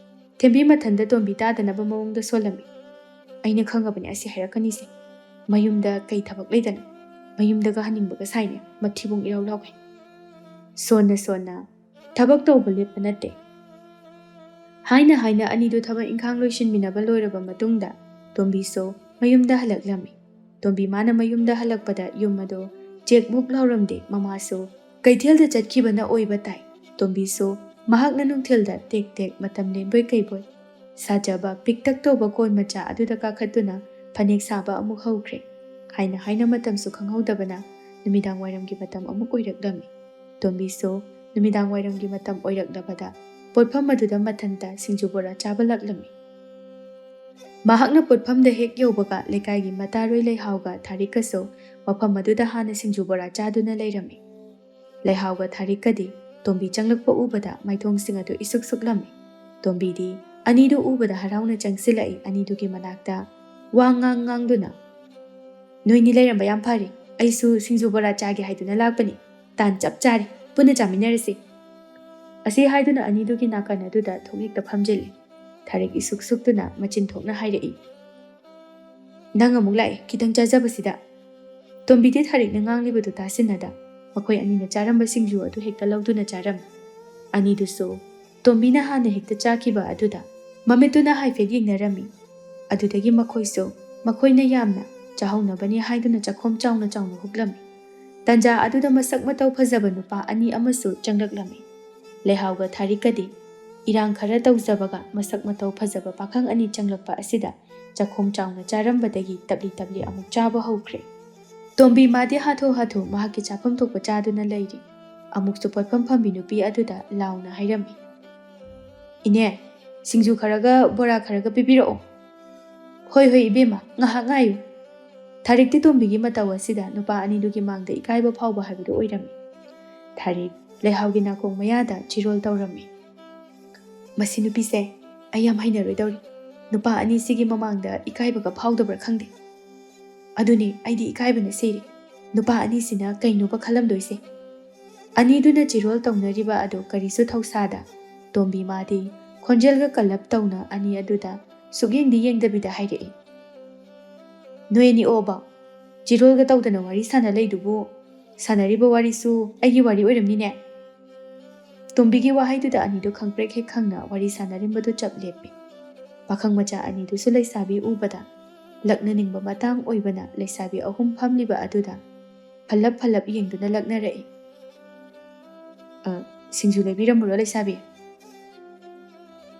ꯊꯦꯝꯕꯤ ꯃꯊꯟꯗ ꯇꯣꯝꯕꯤ ꯇꯥꯗꯅꯕ ꯃꯑꯣꯡꯗ ꯁꯣꯜꯂꯝꯃꯤ꯫ "ꯑꯩꯅ ꯈꯪꯉꯕꯅꯤ ꯑꯁꯤ ꯍꯥꯏꯔꯛꯀꯅꯤꯁꯦ꯫ ꯃꯌꯨꯝꯗ ꯀꯩ ꯊꯕꯛ ꯂꯩꯗꯅ? ꯃꯌꯨꯝꯗꯒ ꯍꯟꯅꯤꯡꯕꯒ ꯁꯥꯏꯅꯦ, ꯃꯊꯤꯕꯣꯡ ꯏꯔꯥꯎ ꯂꯥꯎꯒꯩ꯫" ꯁꯣꯟꯅ ꯁꯣꯟꯅ, "ꯊꯕꯛ ꯇꯧꯕ ꯂꯦꯞꯄ ꯅꯠꯇꯦ꯫" ꯍꯥꯏꯅ ꯍꯥꯏꯅ ꯑꯅꯤꯗꯨ ꯊꯕꯛ ꯏꯪꯈꯥꯡ ꯂꯣꯏꯁꯤꯟꯃꯤꯟꯅꯕ ꯂꯣꯏꯔꯕ ꯃꯇꯨꯡꯗ ꯇꯣꯝꯕꯤꯁꯨ ꯃꯌꯨꯝꯗ ꯍꯜꯂꯛꯂꯝꯃꯤ꯫ ꯇꯣꯝꯕꯤ ꯃꯥꯅ ꯃꯌꯨꯝꯗ ꯍꯜꯂꯛꯄꯗ ꯌꯨꯝ ꯑꯗꯨ ꯆꯦꯛ ꯃꯨꯛ ꯂꯥꯎꯔꯝꯗꯦ꯫ ꯃꯃꯥꯁꯨ ꯀꯩꯊꯦꯜꯗ ꯆꯠꯈꯤꯕꯅ ꯑꯣꯏꯕ ꯇꯥꯏ꯫ ꯇꯣꯝꯕꯤꯁꯨ ꯃꯍꯥꯛꯅ ꯅꯨꯡꯊꯤꯜꯗ ꯇꯦꯛ ꯇꯦꯛ ꯃꯇꯝ ꯂꯦꯟꯕꯣꯏ ꯀꯩꯕꯣꯏ ꯁꯥꯖꯕ ꯄꯤꯛꯇꯛ ꯇꯧꯕ ꯀꯣꯟ ꯃꯆꯥ ꯑꯗꯨꯗ ꯀꯥꯈꯠꯇꯨꯅ ꯐꯅꯦꯛ ꯁꯥꯕ ꯑꯃꯨꯛ ꯍꯧꯈ꯭ꯔꯦ꯫ ꯍꯥꯏꯅ ꯍꯥꯏꯅ ꯃꯇꯝꯁꯨ ꯈꯪꯍꯧꯗꯕꯅ ꯅꯨꯃꯤꯗꯥꯡ ꯋꯥꯏꯔꯝꯒꯤ ꯃꯇꯝ ꯑꯃꯨꯛ ꯑꯣꯏꯔꯛꯂꯝꯃꯤ꯫ ꯇꯣꯝꯕꯤꯁꯨ ꯅꯨꯃꯤꯗꯥꯡ ꯋꯥꯏꯔꯝꯒꯤ ꯃꯇꯝ ꯑꯣꯏꯔꯛꯂꯕꯗ ꯄꯣꯠꯐꯝ ꯑꯗꯨꯗ ꯃꯊꯟꯇ ꯁꯤꯡꯖꯨ ꯕꯣꯔꯥ ꯆꯥꯕ ꯂꯥꯛꯂꯝꯃꯤ꯫ ꯃꯍꯥꯛꯅ ꯄꯣꯠꯐꯝꯗ ꯍꯦꯛ ꯌꯧꯕꯒ ꯂꯩꯀꯥꯏꯒꯤ ꯃꯇꯥꯔꯣꯏ ꯂꯩꯍꯥꯎꯒ ꯊꯥꯔꯤꯛꯀꯁꯨ ꯃꯐꯝ ꯑꯗꯨꯗ ꯍꯥꯟꯅ ꯁꯤꯡꯖꯨ ꯕꯣꯔꯥ ꯆꯥꯗꯨꯅ ꯂꯩꯔꯝꯃꯤ꯫ ꯂꯩꯍꯥꯎꯒ ꯊꯥꯔꯤꯛꯀꯗꯤ ꯇꯣꯝꯕꯤ ꯆꯪꯂꯛꯄ ꯎꯕꯗ ꯃꯥꯏꯊꯣꯡꯁꯤꯡ ꯑꯗꯨ ꯏꯁꯨꯛ ꯁꯨꯛꯂꯝꯃꯤ꯫ ꯇꯣꯝꯕꯤꯗꯤ ꯑꯅꯤꯗꯨ ꯎꯕꯗ ꯍꯔꯥꯎꯅ ꯆꯪꯁꯤꯜꯂꯛꯏ꯫ ꯑꯅꯤꯗꯨꯒꯤ ꯃꯅꯥꯛꯇ ꯋꯥ ꯉꯥꯡ ꯉꯥꯡꯗꯨꯅ, "ꯅꯣꯏꯅꯤ ꯂꯩꯔꯝꯕ ꯌꯥꯝ ꯐꯔꯦ, ꯑꯩꯁꯨ ꯁꯤꯡꯖꯨ ꯕꯣꯔꯥ ꯆꯥꯒꯦ ꯍꯥꯏꯗꯨꯅ ꯂꯥꯛꯄꯅꯤ꯫ ꯇꯥꯟ ꯆꯞ ꯆꯥꯔꯦ, ꯄꯨꯟꯅ ꯆꯥꯃꯤꯟꯅꯔꯁꯤ꯫" ꯑꯁꯤ ꯍꯥꯏꯗꯨꯅ ꯑꯅꯤꯗꯨꯒꯤ ꯅꯥꯀꯟ ꯑꯗꯨꯗ ꯊꯣꯡ ꯍꯦꯛꯇ ꯐꯝꯖꯤꯜꯂꯤ꯫ ꯊꯥꯔꯤꯛ ꯏꯁꯨꯛ ꯁꯨꯛꯇꯨꯅ ꯃꯆꯤꯟ ꯊꯣꯛꯅ ꯍꯥꯏꯔꯛꯏ, "ꯅꯪ ꯑꯃꯨꯛ ꯂꯥꯛꯑꯦ, ꯈꯤꯇꯪ ꯆꯥꯖꯕꯁꯤꯗ꯫" ꯇꯣꯝꯕꯤꯗꯤ ꯊꯥꯔꯤꯛꯅ ꯉꯥꯡꯂꯤꯕꯗꯨ ꯇꯥꯁꯤꯟꯅꯗ ꯃꯈꯣꯏ ꯑꯅꯤꯅ ꯆꯥꯔꯝꯕ ꯁꯤꯡꯖꯨ ꯑꯗꯨ ꯍꯦꯛꯇ ꯂꯧꯗꯨꯅ ꯆꯥꯔꯝꯃꯤ꯫ ꯑꯅꯤꯗꯨꯁꯨ ꯇꯣꯝꯕꯤꯅ ꯍꯥꯟꯅ ꯍꯦꯛꯇ ꯆꯥꯈꯤꯕ ꯑꯗꯨꯗ ꯃꯃꯤꯠꯇꯨꯅ ꯍꯥꯏꯐꯦꯠ ꯌꯦꯡꯅꯔꯝꯃꯤ꯫ ꯑꯗꯨꯗꯒꯤ ꯃꯈꯣꯏꯁꯨ ꯃꯈꯣꯏꯅ ꯌꯥꯝꯅ ꯆꯥꯍꯧꯅꯕꯅꯤ ꯍꯥꯏꯗꯨꯅ ꯆꯥꯛꯈꯣꯝ ꯆꯥꯎꯅ ꯆꯥꯎꯅ ꯍꯨꯛꯂꯝꯃꯤ꯫ ꯇꯟꯖꯥ ꯑꯗꯨꯗ ꯃꯁꯛ ꯃꯇꯧ ꯐꯖꯕ ꯅꯨꯄꯥ ꯑꯅꯤ ꯑꯃꯁꯨ ꯆꯪꯂꯛꯂꯝꯃꯤ꯫ ꯂꯩꯍꯥꯎꯒ ꯊꯥꯔꯤꯛꯀꯗꯤ ꯏꯔꯥꯡ ꯈꯔ ꯇꯧꯖꯕꯒ ꯃꯁꯛ ꯃꯇꯧ ꯐꯖꯕ ꯄꯥꯈꯪ ꯑꯅꯤ ꯆꯪꯂꯛꯄ ꯑꯁꯤꯗ ꯆꯥꯛꯈꯣꯝ ꯆꯥꯎꯅ ꯆꯥꯔꯝꯕꯗꯒꯤ ꯇꯞꯂꯤ ꯇꯞꯂꯤ ꯑꯃꯨꯛ ꯆꯥꯕ ꯍꯧꯈ꯭ꯔꯦ꯫ ꯇꯣꯝꯕꯤ ꯃꯥꯗꯤ ꯍꯥꯊꯨ ꯍꯥꯊꯨ ꯃꯍꯥꯛꯀꯤ ꯆꯥꯐꯝ ꯊꯣꯛꯄ ꯆꯥꯗꯨꯅ ꯂꯩꯔꯤ꯫ ꯑꯃꯨꯛꯁꯨ ꯄꯣꯠꯐꯝ ꯐꯝꯕꯤ ꯅꯨꯄꯤ ꯑꯗꯨꯗ ꯂꯥꯎꯅ ꯍꯥꯏꯔꯝꯃꯤ, "ꯏꯅꯦ, ꯁꯤꯡꯖꯨ ꯈꯔꯒ ꯕꯣꯔꯥ ꯈꯔꯒ ꯄꯤꯕꯤꯔꯛꯑꯣ꯫" "ꯍꯣꯏ, ꯍꯣꯏ, ꯏꯕꯦꯝꯃ, ꯉꯥꯏꯍꯥꯛ ꯉꯥꯏꯌꯨ꯫" ꯊꯥꯔꯤꯛꯇꯤ ꯇꯣꯝꯕꯤꯒꯤ ꯃꯇꯧ ꯑꯁꯤꯗ ꯅꯨꯄꯥ ꯑꯅꯤꯗꯨꯒꯤ ꯃꯥꯡꯗ ꯏꯀꯥꯏꯕ ꯐꯥꯎꯕ ꯍꯥꯏꯕꯗꯨ ꯑꯣꯏꯔꯝꯃꯤ꯫ ꯊꯥꯔꯤꯛ ꯂꯩꯍꯥꯎꯒꯤ ꯅꯥꯀꯣꯡ ꯃꯌꯥꯗ ꯆꯤꯔꯣꯜ ꯇꯧꯔꯝꯃꯤ꯫ "ꯃꯁꯤ ꯅꯨꯄꯤꯁꯦ ꯑꯩ ꯌꯥꯝ ꯍꯩꯅꯔꯣꯏꯗꯧꯔꯤ꯫ ꯅꯨꯄꯥ ꯑꯅꯤꯁꯤꯒꯤ ꯃꯃꯥꯡꯗ ꯏꯀꯥꯏꯕꯒ ꯐꯥꯎꯗꯕ꯭ꯔꯥ ꯈꯪꯗꯦ꯫ ꯑꯗꯨꯅꯦ, ꯑꯩꯗꯤ ꯏꯀꯥꯏꯕꯅ ꯁꯤꯔꯦ꯫ ꯅꯨꯄꯥ ꯑꯅꯤꯁꯤꯅ ꯀꯩꯅꯣꯕ ꯈꯜꯂꯝꯗꯣꯏꯁꯦ?" ꯑꯅꯤꯗꯨꯅ ꯆꯤꯔꯣꯜ ꯇꯧꯅꯔꯤꯕ ꯑꯗꯨ ꯀꯔꯤꯁꯨ ꯊꯧꯁꯥꯗ ꯇꯣꯝꯕꯤ ꯃꯥꯗꯤ ꯈꯣꯟꯖꯦꯜꯒ ꯀꯜꯂꯞ ꯇꯧꯅ ꯑꯅꯤ ꯑꯗꯨꯗ ꯁꯨꯛꯌꯦꯡꯗꯤ ꯌꯦꯡꯗꯕꯤꯗ ꯍꯥꯏꯔꯛꯏ, "ꯅꯣꯏ ꯑꯅꯤ ꯑꯣꯕ ꯆꯤꯔꯣꯜꯒ ꯇꯧꯗꯅ ꯋꯥꯔꯤ ꯁꯥꯟꯅ ꯂꯩꯗꯨꯕꯨ, ꯁꯥꯟꯅꯔꯤꯕ ꯋꯥꯔꯤꯁꯨ ꯑꯩꯒꯤ ꯋꯥꯔꯤ ꯑꯣꯏꯔꯝꯅꯤꯅꯦ?" ꯇꯣꯝꯕꯤꯒꯤ ꯋꯥꯍꯩꯗꯨꯗ ꯑꯅꯤꯗꯨ ꯈꯪꯄ꯭ꯔꯦꯛ ꯍꯦꯛ ꯈꯪꯅ ꯋꯥꯔꯤ ꯁꯥꯟꯅꯔꯝꯕꯗꯨ ꯆꯞ ꯂꯦꯞꯄꯤ꯫ ꯄꯥꯈꯪ ꯃꯆꯥ ꯑꯅꯤꯗꯨꯁꯨ ꯂꯩꯁꯥꯕꯤ ꯎꯕꯗ ꯂꯛꯅꯅꯤꯡꯕ ꯃꯇꯥꯡ ꯑꯣꯏꯕꯅ ꯂꯩꯁꯥꯕꯤ ꯑꯍꯨꯝ ꯐꯝꯂꯤꯕ ꯑꯗꯨꯗ ꯐꯜꯂꯞ ꯐꯜꯂꯞ ꯌꯦꯡꯗꯨꯅ ꯂꯛꯅꯔꯛꯏ꯫ "ꯑ, ꯁꯤꯡꯖꯨ ꯂꯩꯕꯤꯔꯝꯃꯨꯔꯣ ꯂꯩꯁꯥꯕꯤ?"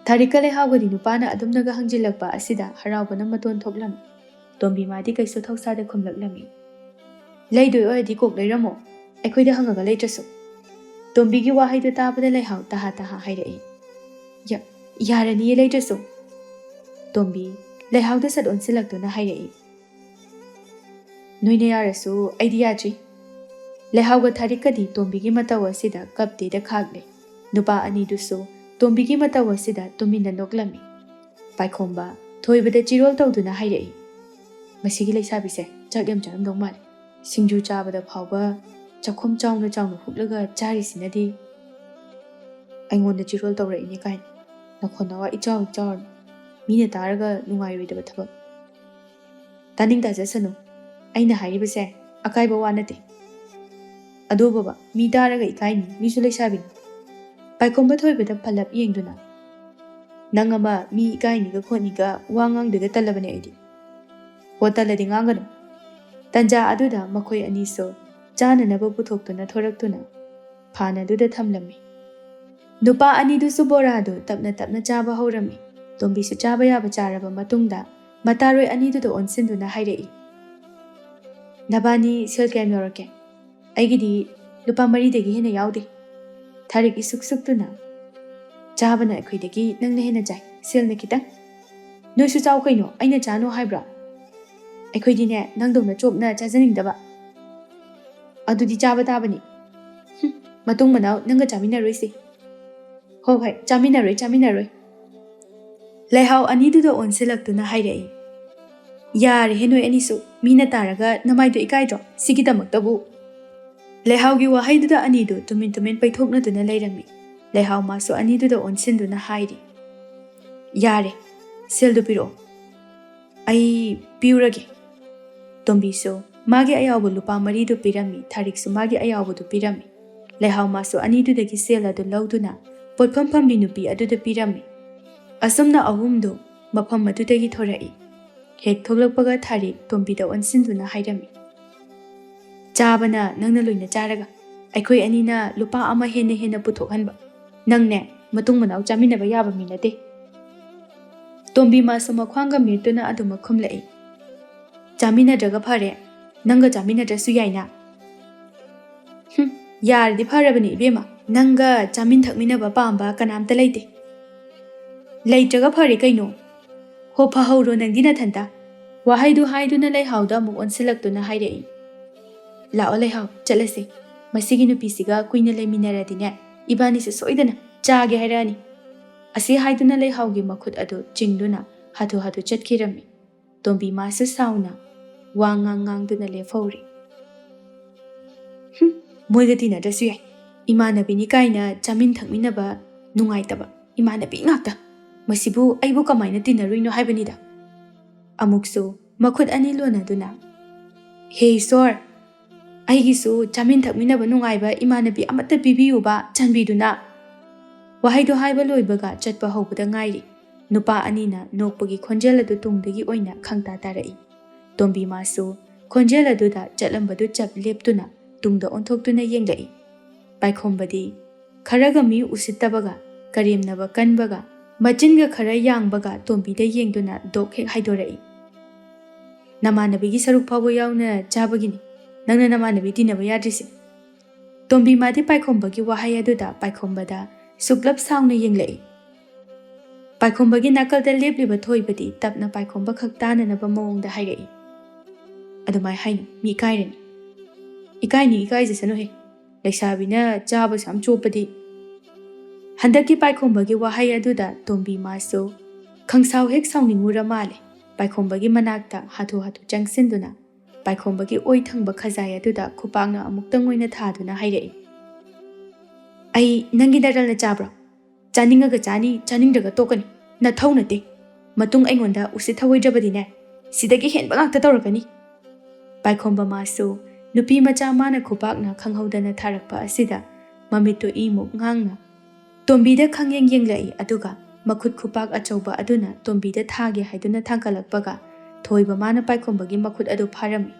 ꯊꯥꯔꯤꯛꯀ ꯂꯩꯍꯥꯎꯒꯗꯤ ꯅꯨꯄꯥꯅ ꯑꯗꯨꯝꯅꯒ ꯍꯪꯖꯤꯜꯂꯛꯄ ꯑꯁꯤꯗ ꯍꯔꯥꯎꯕꯅ ꯃꯇꯣꯟ ꯊꯣꯛꯂꯝꯃꯤ꯫ ꯇꯣꯝꯕꯤ ꯃꯥꯗꯤ ꯀꯩꯁꯨ ꯊꯧꯁꯥꯗ ꯈꯨꯝꯂꯛꯂꯝꯃꯤ꯫ "ꯂꯩꯗꯣꯏ ꯑꯣꯏꯔꯗꯤ ꯀꯣꯛ ꯂꯩꯔꯝꯃꯣ, ꯑꯩꯈꯣꯏꯗ ꯍꯪꯉꯒ ꯂꯩꯇ꯭ꯔꯁꯨ"꯫ ꯇꯣꯝꯕꯤꯒꯤ ꯋꯥꯍꯩꯗꯨ ꯇꯥꯕꯗ ꯂꯩꯍꯥꯎ ꯇꯍꯥ ꯇꯍꯥ ꯍꯥꯏꯔꯛꯏ꯫ "ꯌꯥ-, ꯌꯥꯔꯅꯤꯌꯦ ꯂꯩꯇ꯭ꯔꯁꯨ"꯫ ꯇꯣꯝꯕꯤ ꯂꯩꯍꯥꯎꯗ ꯁꯠ ꯑꯣꯟꯁꯤꯜꯂꯛꯇꯨꯅ ꯍꯥꯏꯔꯛꯏ꯫ "ꯅꯣꯏꯅ ꯌꯥꯔꯁꯨ ꯑꯩꯗꯤ ꯌꯥꯗ꯭ꯔꯤ"꯫ ꯂꯩꯍꯥꯎꯒ ꯊꯥꯔꯤꯛꯀꯗꯤ ꯇꯣꯝꯕꯤꯒꯤ ꯃꯇꯧ ꯑꯁꯤꯗ ꯀꯞꯇꯦꯗ ꯈꯥꯛꯂꯦ꯫ ꯅꯨꯄꯥ ꯑꯅꯤꯗꯨꯁꯨ ꯇꯣꯝꯕꯤꯒꯤ ꯃꯇꯧ ꯑꯁꯤꯗ ꯇꯨꯃꯤꯟꯅ ꯅꯣꯛꯂꯝꯃꯤ꯫ ꯄꯥꯏꯈꯣꯝꯕ ꯊꯣꯏꯕꯗ ꯆꯤꯔꯣꯜ ꯇꯧꯗꯨꯅ ꯍꯥꯏꯔꯛꯏ꯫ "ꯃꯁꯤꯒꯤ ꯂꯩꯁꯥꯕꯤꯁꯦ ꯆꯥꯛ ꯌꯥꯝ ꯆꯥꯔꯝꯗꯧ ꯃꯥꯜꯂꯦ꯫ ꯁꯤꯡꯖꯨ ꯆꯥꯕꯗ ꯐꯥꯎꯕ ꯆꯥꯛꯈꯨꯝ ꯆꯥꯎꯅ ꯆꯥꯎꯅ ꯍꯨꯛꯂꯒ ꯆꯥꯔꯤꯁꯤꯅꯗꯤ"꯫ "ꯑꯩꯉꯣꯟꯗ ꯆꯤꯔꯣꯜ ꯇꯧꯔꯛꯏꯅꯦ ꯀꯥꯏꯅ꯫ ꯅꯈꯣꯟ ꯅꯋꯥ ꯏꯆꯥꯎ ꯍꯦꯛ ꯆꯥꯎꯔꯅꯤ꯫ ꯃꯤꯅ ꯇꯥꯔꯒ ꯅꯨꯡꯉꯥꯏꯔꯣꯏꯗꯕ ꯊꯕꯛ"꯫ "ꯇꯥꯅꯤꯡ ꯇꯥꯖꯁꯅꯨ꯫ ꯑꯩꯅ ꯍꯥꯏꯔꯤꯕꯁꯦ ꯑꯀꯥꯏꯕ ꯋꯥ ꯅꯠꯇꯦ꯫ ꯑꯗꯣ ꯕꯕꯥ, ꯃꯤ ꯇꯥꯔꯒ ꯏꯀꯥꯏꯅꯤ, ꯃꯤꯁꯨ ꯂꯩꯁꯥꯕꯤꯅꯤ"꯫ ꯄꯥꯏꯈꯣꯝꯕ ꯊꯣꯏꯕꯗ ꯄꯜꯂꯞ ꯌꯦꯡꯗꯨꯅ, "ꯅꯪ ꯑꯃ ꯃꯤ ꯏꯀꯥꯏꯅꯤꯒ ꯈꯣꯠꯅꯤꯒ ꯋꯥ ꯉꯥꯡꯗꯨꯗ ꯇꯜꯂꯕꯅꯦ ꯑꯩꯗꯤ"꯫ "ꯑꯣ, ꯇꯜꯂꯗꯤ ꯉꯥꯡꯒꯅꯨ"꯫ ꯇꯟꯖꯥ ꯑꯗꯨꯗ ꯃꯈꯣꯏ ꯑꯅꯤꯁꯨ ꯆꯥꯅꯅꯕ ꯄꯨꯊꯣꯛꯇꯨꯅ ꯊꯣꯔꯛꯇꯨꯅ ꯐꯥꯟ ꯑꯗꯨꯗ ꯊꯝꯂꯝꯃꯤ꯫ ꯅꯨꯄꯥ ꯑꯅꯤꯗꯨꯁꯨ ꯕꯣꯔꯥꯗꯨ ꯇꯞꯅ ꯇꯞꯅ ꯆꯥꯕ ꯍꯧꯔꯝꯃꯤ꯫ ꯇꯣꯝꯕꯤꯁꯨ ꯆꯥꯕ ꯌꯥꯕ ꯆꯥꯔꯕ ꯃꯇꯨꯡꯗ ꯃꯇꯥꯔꯣꯏ ꯑꯅꯤꯗꯨꯗ ꯑꯣꯟꯁꯤꯟꯗꯨꯅ ꯍꯥꯏꯔꯛꯏ, "ꯅꯕꯥꯅꯤ ꯁꯦꯜ ꯀꯌꯥꯝ ꯌꯥꯎꯔꯛꯀꯦ? ꯑꯩꯒꯤꯗꯤ ꯂꯨꯄꯥ ꯃꯔꯤꯗꯒꯤ ꯍꯦꯟꯅ ꯌꯥꯎꯗꯦ"꯫ ꯊꯥꯔꯤꯛ ꯏꯁꯨꯛ ꯁꯨꯛꯇꯨꯅ, "ꯆꯥꯕꯅ ꯑꯩꯈꯣꯏꯗꯒꯤ ꯅꯪꯅ ꯍꯦꯟꯅ ꯆꯥꯏ, ꯁꯦꯜꯅ ꯈꯤꯇꯪ"꯫ "ꯅꯣꯏꯁꯨ ꯆꯥꯎ ꯀꯩꯅꯣ, ꯑꯩꯅ ꯆꯥꯅꯣ ꯍꯥꯏꯕ꯭ꯔꯣ? ꯑꯩꯈꯣꯏꯗꯤꯅꯦ ꯅꯪꯗꯧꯅ ꯆꯣꯞꯅ ꯆꯥꯖꯅꯤꯡꯗꯕ"꯫ "ꯑꯗꯨꯗꯤ ꯆꯥꯕ ꯇꯥꯕꯅꯤ"꯫ "ꯍꯨꯝ, ꯃꯇꯨꯡ ꯃꯅꯥꯎ ꯅꯪꯒ ꯆꯥꯃꯤꯟꯅꯔꯣꯏꯁꯤ"꯫ "ꯍꯣꯏ ꯍꯣꯏ, ꯆꯥꯃꯤꯟꯅꯔꯣꯏ, ꯆꯥꯃꯤꯟꯅꯔꯣꯏ"꯫ ꯂꯩꯍꯥꯎ ꯑꯅꯤꯗꯨꯗ ꯑꯣꯟꯁꯤꯜꯂꯛꯇꯨꯅ ꯍꯥꯏꯔꯛꯏ, "ꯌꯥꯔꯦꯍꯦ ꯅꯣꯏ ꯑꯅꯤꯁꯨ, ꯃꯤꯅ ꯇꯥꯔꯒ ꯅꯃꯥꯏꯗꯣ ꯏꯀꯥꯏꯗ꯭ꯔꯣ ꯁꯤꯒꯤꯗꯃꯛꯇꯕꯨ"꯫ ꯂꯩꯍꯥꯎꯒꯤ ꯋꯥꯍꯩꯗꯨꯗ ꯑꯅꯤꯗꯨ ꯇꯨꯃꯤꯟ ꯇꯨꯃꯤꯟ ꯄꯩꯊꯣꯛꯅꯗꯨꯅ ꯂꯩꯔꯝꯃꯤ꯫ ꯂꯩꯍꯥꯎ ꯃꯥꯁꯨ ꯑꯅꯤꯗꯨꯗ ꯑꯣꯟꯁꯤꯟꯗꯨꯅ ꯍꯥꯏꯔꯤ, "ꯌꯥꯔꯦ, ꯁꯦꯜꯗꯨ ꯄꯤꯔꯛꯑꯣ"꯫ "ꯑꯩ ꯄꯤꯔꯨꯔꯒꯦ"꯫ ꯇꯣꯝꯕꯤꯁꯨ ꯃꯥꯒꯤ ꯑꯌꯥꯎꯕ ꯂꯨꯄꯥ ꯃꯔꯤꯗꯨ ꯄꯤꯔꯝꯃꯤ, ꯊꯥꯔꯤꯛꯁꯨ ꯃꯥꯒꯤ ꯑꯌꯥꯎꯕꯗꯨ ꯄꯤꯔꯝꯃꯤ꯫ ꯂꯩꯍꯥꯎ ꯃꯥꯁꯨ ꯑꯅꯤꯗꯨꯗꯒꯤ ꯁꯦꯜ ꯑꯗꯨ ꯂꯧꯗꯨꯅ ꯄꯣꯠꯐꯝ ꯐꯝꯕꯤ ꯅꯨꯄꯤ ꯑꯗꯨꯗ ꯄꯤꯔꯝꯃꯤ꯫ ꯑꯁꯨꯝꯅ ꯑꯍꯨꯝꯗꯨ ꯃꯐꯝ ꯑꯗꯨꯗꯒꯤ ꯊꯣꯔꯛꯏ꯫ ꯍꯦꯛ ꯊꯣꯛꯂꯛꯄꯒ ꯊꯥꯔꯤꯛ ꯇꯣꯝꯕꯤꯗ ꯑꯣꯟꯁꯤꯟꯗꯨꯅ ꯍꯥꯏꯔꯝꯃꯤ, "ꯆꯥꯕꯅ ꯅꯪꯅ ꯂꯣꯏꯅ ꯆꯥꯔꯒ ꯑꯩꯈꯣꯏ ꯑꯅꯤꯅ ꯂꯨꯄꯥ ꯑꯃ ꯍꯦꯟꯅ ꯍꯦꯟꯅ ꯄꯨꯊꯣꯛꯍꯟꯕ꯫ ꯅꯪꯅꯦ, ꯃꯇꯨꯡ ꯃꯅꯥꯎ ꯆꯥꯃꯤꯟꯅꯕ ꯌꯥꯕ ꯃꯤ ꯅꯠꯇꯦ꯫ ꯇꯣꯝꯕꯤ ꯃꯥꯁꯨ ꯃꯈ꯭ꯋꯥꯡꯒ ꯃꯤꯠꯇꯨꯅ ꯑꯗꯨꯃꯛ ꯈꯨꯝꯂꯛꯏ꯫ ꯆꯥꯃꯤꯟꯅꯗ꯭ꯔꯒ ꯐꯔꯦ, ꯅꯪꯒ ꯆꯥꯃꯤꯟꯅꯗ꯭ꯔꯁꯨ ꯌꯥꯏꯅ꯫ ꯍꯨꯝ, ꯌꯥꯔꯗꯤ ꯐꯔꯕꯅꯤ ꯏꯕꯦꯝꯃ, ꯅꯪꯒ ꯆꯥꯃꯤꯟ ꯊꯛꯃꯤꯟꯅꯕ ꯄꯥꯝꯕ ꯀꯅꯥꯝꯇ ꯂꯩꯇꯦ꯫ ꯂꯩꯇ꯭ꯔꯒ ꯐꯔꯦ ꯀꯩꯅꯣ꯫ ꯍꯣ, ꯐꯍꯧꯔꯣ ꯅꯪꯗꯤ ꯅꯊꯟꯇ꯫ ꯋꯥꯍꯩꯗꯨ ꯍꯥꯏꯗꯨꯅ ꯂꯩꯍꯥꯎꯗ ꯑꯃꯨꯛ ꯑꯣꯟꯁꯤꯜꯂꯛꯇꯨꯅ ꯍꯥꯏꯔꯛꯏ꯫ ꯂꯥꯛꯑꯣ ꯂꯩꯍꯥꯎ, ꯆꯠꯂꯁꯦ꯫ ꯃꯁꯤꯒꯤ ꯅꯨꯄꯤꯁꯤꯒ ꯀꯨꯏꯅ ꯂꯩꯃꯤꯟꯅꯔꯗꯤꯅꯦ, ꯏꯕꯥꯅꯤꯁꯨ ꯁꯣꯏꯗꯅ ꯆꯥꯒꯦ ꯍꯥꯏꯔꯛꯑꯅꯤ꯫ ꯑꯁꯤ ꯍꯥꯏꯗꯨꯅ ꯂꯩꯍꯥꯎꯒꯤ ꯃꯈꯨꯠ ꯑꯗꯨ ꯆꯤꯡꯗꯨꯅ ꯍꯥꯊꯨ ꯍꯥꯊꯨ ꯆꯠꯈꯤꯔꯝꯃꯤ꯫ ꯇꯣꯝꯕꯤ ꯃꯥꯁꯨ ꯁꯥꯎꯅ ꯋꯥ ꯉꯥꯡ ꯉꯥꯡꯗꯨꯅ ꯂꯦꯞꯍꯧꯔꯤ꯫ ꯍꯨꯝ, ꯃꯣꯏꯒ ꯇꯤꯟꯅꯗ꯭ꯔꯁꯨ ꯌꯥꯏ꯫ ꯏꯃꯥꯟꯅꯕꯤꯅꯤ ꯀꯥꯏꯅ ꯆꯥꯃꯤꯟ ꯊꯛꯃꯤꯟꯅꯕ ꯅꯨꯡꯉꯥꯏꯇꯕ ꯏꯃꯥꯟꯅꯕꯤ ꯉꯥꯛꯇ꯫ ꯃꯁꯤꯕꯨ ꯑꯩꯕꯨ ꯀꯃꯥꯏꯅ ꯇꯤꯟꯅꯔꯨꯏꯅꯣ ꯍꯥꯏꯕꯅꯤꯗ꯫ ꯑꯃꯨꯛꯁꯨ ꯃꯈꯨꯠ ꯑꯅꯤ ꯂꯣꯟꯅꯗꯨꯅ, "ꯍꯦ ꯏꯁꯣꯔ, ꯑꯩꯒꯤꯁꯨ ꯆꯥꯃꯤꯟ ꯊꯛꯃꯤꯟꯅꯕ ꯅꯨꯡꯉꯥꯏꯕ ꯏꯃꯥꯟꯅꯕꯤ ꯑꯃꯠꯇ ꯄꯤꯕꯤꯌꯨꯕ, ꯆꯥꯟꯕꯤꯗꯨꯅ"꯫ ꯋꯥꯍꯩꯗꯨ ꯍꯥꯏꯕ ꯂꯣꯏꯕꯒ ꯆꯠꯄ ꯍꯧꯕꯗ ꯉꯥꯏꯔꯤ꯫ ꯅꯨꯄꯥ ꯑꯅꯤꯅ ꯅꯣꯛꯄꯒꯤ ꯈꯣꯟꯖꯦꯜ ꯑꯗꯨ ꯇꯨꯡꯗꯒꯤ ꯑꯣꯏꯅ ꯈꯪꯇꯥ ꯇꯥꯔꯛꯏ꯫ ꯇꯣꯝꯕꯤ ꯃꯥꯁꯨ ꯈꯣꯟꯖꯦꯜ ꯑꯗꯨꯗ ꯆꯠꯂꯝꯕꯗꯨ ꯆꯞ ꯂꯦꯞꯇꯨꯅ ꯇꯨꯡꯗ ꯑꯣꯟꯊꯣꯛꯇꯨꯅ ꯌꯦꯡꯂꯛꯏ꯫ ꯄꯥꯏꯈꯣꯝꯕꯗꯤ ꯈꯔꯒ ꯃꯤ ꯎꯁꯤꯠꯇꯕꯒ, ꯀꯔꯦꯝꯅꯕ ꯀꯟꯕꯒ, ꯃꯆꯤꯟꯒ ꯈꯔ ꯌꯥꯡꯕꯒ ꯇꯣꯝꯕꯤꯗ ꯌꯦꯡꯗꯨꯅ ꯗꯣꯛ ꯍꯦꯛ ꯍꯥꯏꯗꯣꯔꯛꯏ꯫ "ꯅꯃꯥꯟꯅꯕꯤꯒꯤ ꯁꯔꯨꯛ ꯐꯥꯎꯕ ꯌꯥꯎꯅ ꯆꯥꯕꯒꯤꯅꯤ ꯅꯪꯅ ꯅꯃꯥꯟꯅꯕꯤ ꯇꯤꯟꯅꯕ ꯌꯥꯗ꯭ꯔꯤꯁꯦ"꯫ ꯇꯣꯝꯕꯤ ꯃꯥꯗꯤ ꯄꯥꯏꯈꯣꯝꯕꯒꯤ ꯋꯥꯍꯩ ꯑꯗꯨꯗ ꯄꯥꯏꯈꯣꯝꯕꯗ ꯁꯨꯛꯂꯞ ꯁꯥꯎꯅ ꯌꯦꯡꯂꯛꯏ꯫ ꯄꯥꯏꯈꯣꯝꯕꯒꯤ ꯅꯥꯀꯜꯗ ꯂꯦꯞꯂꯤꯕ ꯊꯣꯏꯕꯗꯤ ꯇꯞꯅ ꯄꯥꯏꯈꯣꯝꯕ ꯈꯛ ꯇꯥꯅꯅꯕ ꯃꯑꯣꯡꯗ ꯍꯥꯏꯔꯛꯏ꯫ "ꯑꯗꯨꯃꯥꯏ ꯍꯥꯏꯅꯨ, ꯃꯤ ꯏꯀꯥꯏꯔꯅꯤ"꯫ "ꯏꯀꯥꯏꯅꯤ ꯏꯀꯥꯏꯖꯁꯅꯨꯍꯦ, ꯂꯩꯁꯥꯕꯤꯅ ꯆꯥꯕꯁꯨ ꯌꯥꯝ ꯆꯣꯞꯄꯗꯤ"꯫ ꯍꯟꯗꯛꯀꯤ ꯄꯥꯏꯈꯣꯝꯕꯒꯤ ꯋꯥꯍꯩ ꯑꯗꯨꯗ ꯇꯣꯝꯕꯤ ꯃꯥꯁꯨ ꯈꯪꯁꯥꯎ ꯍꯦꯛ ꯁꯥꯎꯅꯤꯡꯉꯨꯔ ꯃꯥꯜꯂꯦ꯫ ꯄꯥꯏꯈꯣꯝꯕꯒꯤ ꯃꯅꯥꯛꯇ ꯍꯥꯊꯨ ꯍꯥꯊꯨ ꯆꯪꯁꯤꯟꯗꯨꯅ ꯄꯥꯏꯈꯣꯝꯕꯒꯤ ꯑꯣꯏ ꯊꯪꯕ ꯈꯖꯥꯏ ꯑꯗꯨꯗ ꯈꯨꯄꯥꯛꯅ ꯑꯃꯨꯛꯇꯪ ꯑꯣꯏꯅ ꯊꯥꯗꯨꯅ ꯍꯥꯏꯔꯛꯏ꯫ "ꯑꯩ ꯅꯪꯒꯤ ꯅꯔꯜꯅ ꯆꯥꯕ꯭ꯔꯣ? ꯆꯥꯅꯤꯡꯉꯒ ꯆꯥꯅꯤ, ꯆꯥꯅꯤꯡꯗ꯭ꯔꯒ ꯇꯣꯛꯀꯅꯤ꯫ ꯅꯊꯧ ꯅꯠꯇꯦ꯫ ꯃꯇꯨꯡ ꯑꯩꯉꯣꯟꯗ ꯎꯁꯤꯠ ꯊꯑꯣꯏꯗ꯭ꯔꯕꯗꯤꯅꯦ, ꯁꯤꯗꯒꯤ ꯍꯦꯟꯕ ꯉꯥꯛꯇ ꯇꯧꯔꯛꯀꯅꯤ"꯫ ꯄꯥꯏꯈꯣꯝꯕ ꯃꯥꯁꯨ ꯅꯨꯄꯤ ꯃꯆꯥ ꯃꯥꯅ ꯈꯨꯄꯥꯛꯅ ꯈꯪꯍꯧꯗꯅ ꯊꯥꯔꯛꯄ ꯑꯁꯤꯗ ꯃꯃꯤꯠꯇꯨ ꯏꯃꯨꯛ ꯉꯥꯡꯅ ꯇꯣꯝꯕꯤꯗ ꯈꯪꯌꯦꯡ ꯌꯦꯡꯂꯛꯏ, ꯑꯗꯨꯒ ꯃꯈꯨꯠ ꯈꯨꯄꯥꯛ ꯑꯆꯧꯕ ꯑꯗꯨꯅ ꯇꯣꯝꯕꯤꯗ ꯊꯥꯒꯦ ꯍꯥꯏꯗꯨꯅ ꯊꯥꯡꯒꯠꯂꯛꯄꯒ ꯊꯣꯏꯕ ꯃꯥꯅ ꯄꯥꯏꯈꯣꯝꯕꯒꯤ ꯃꯈꯨꯠ ꯑꯗꯨ ꯐꯥꯔꯝꯃꯤ꯫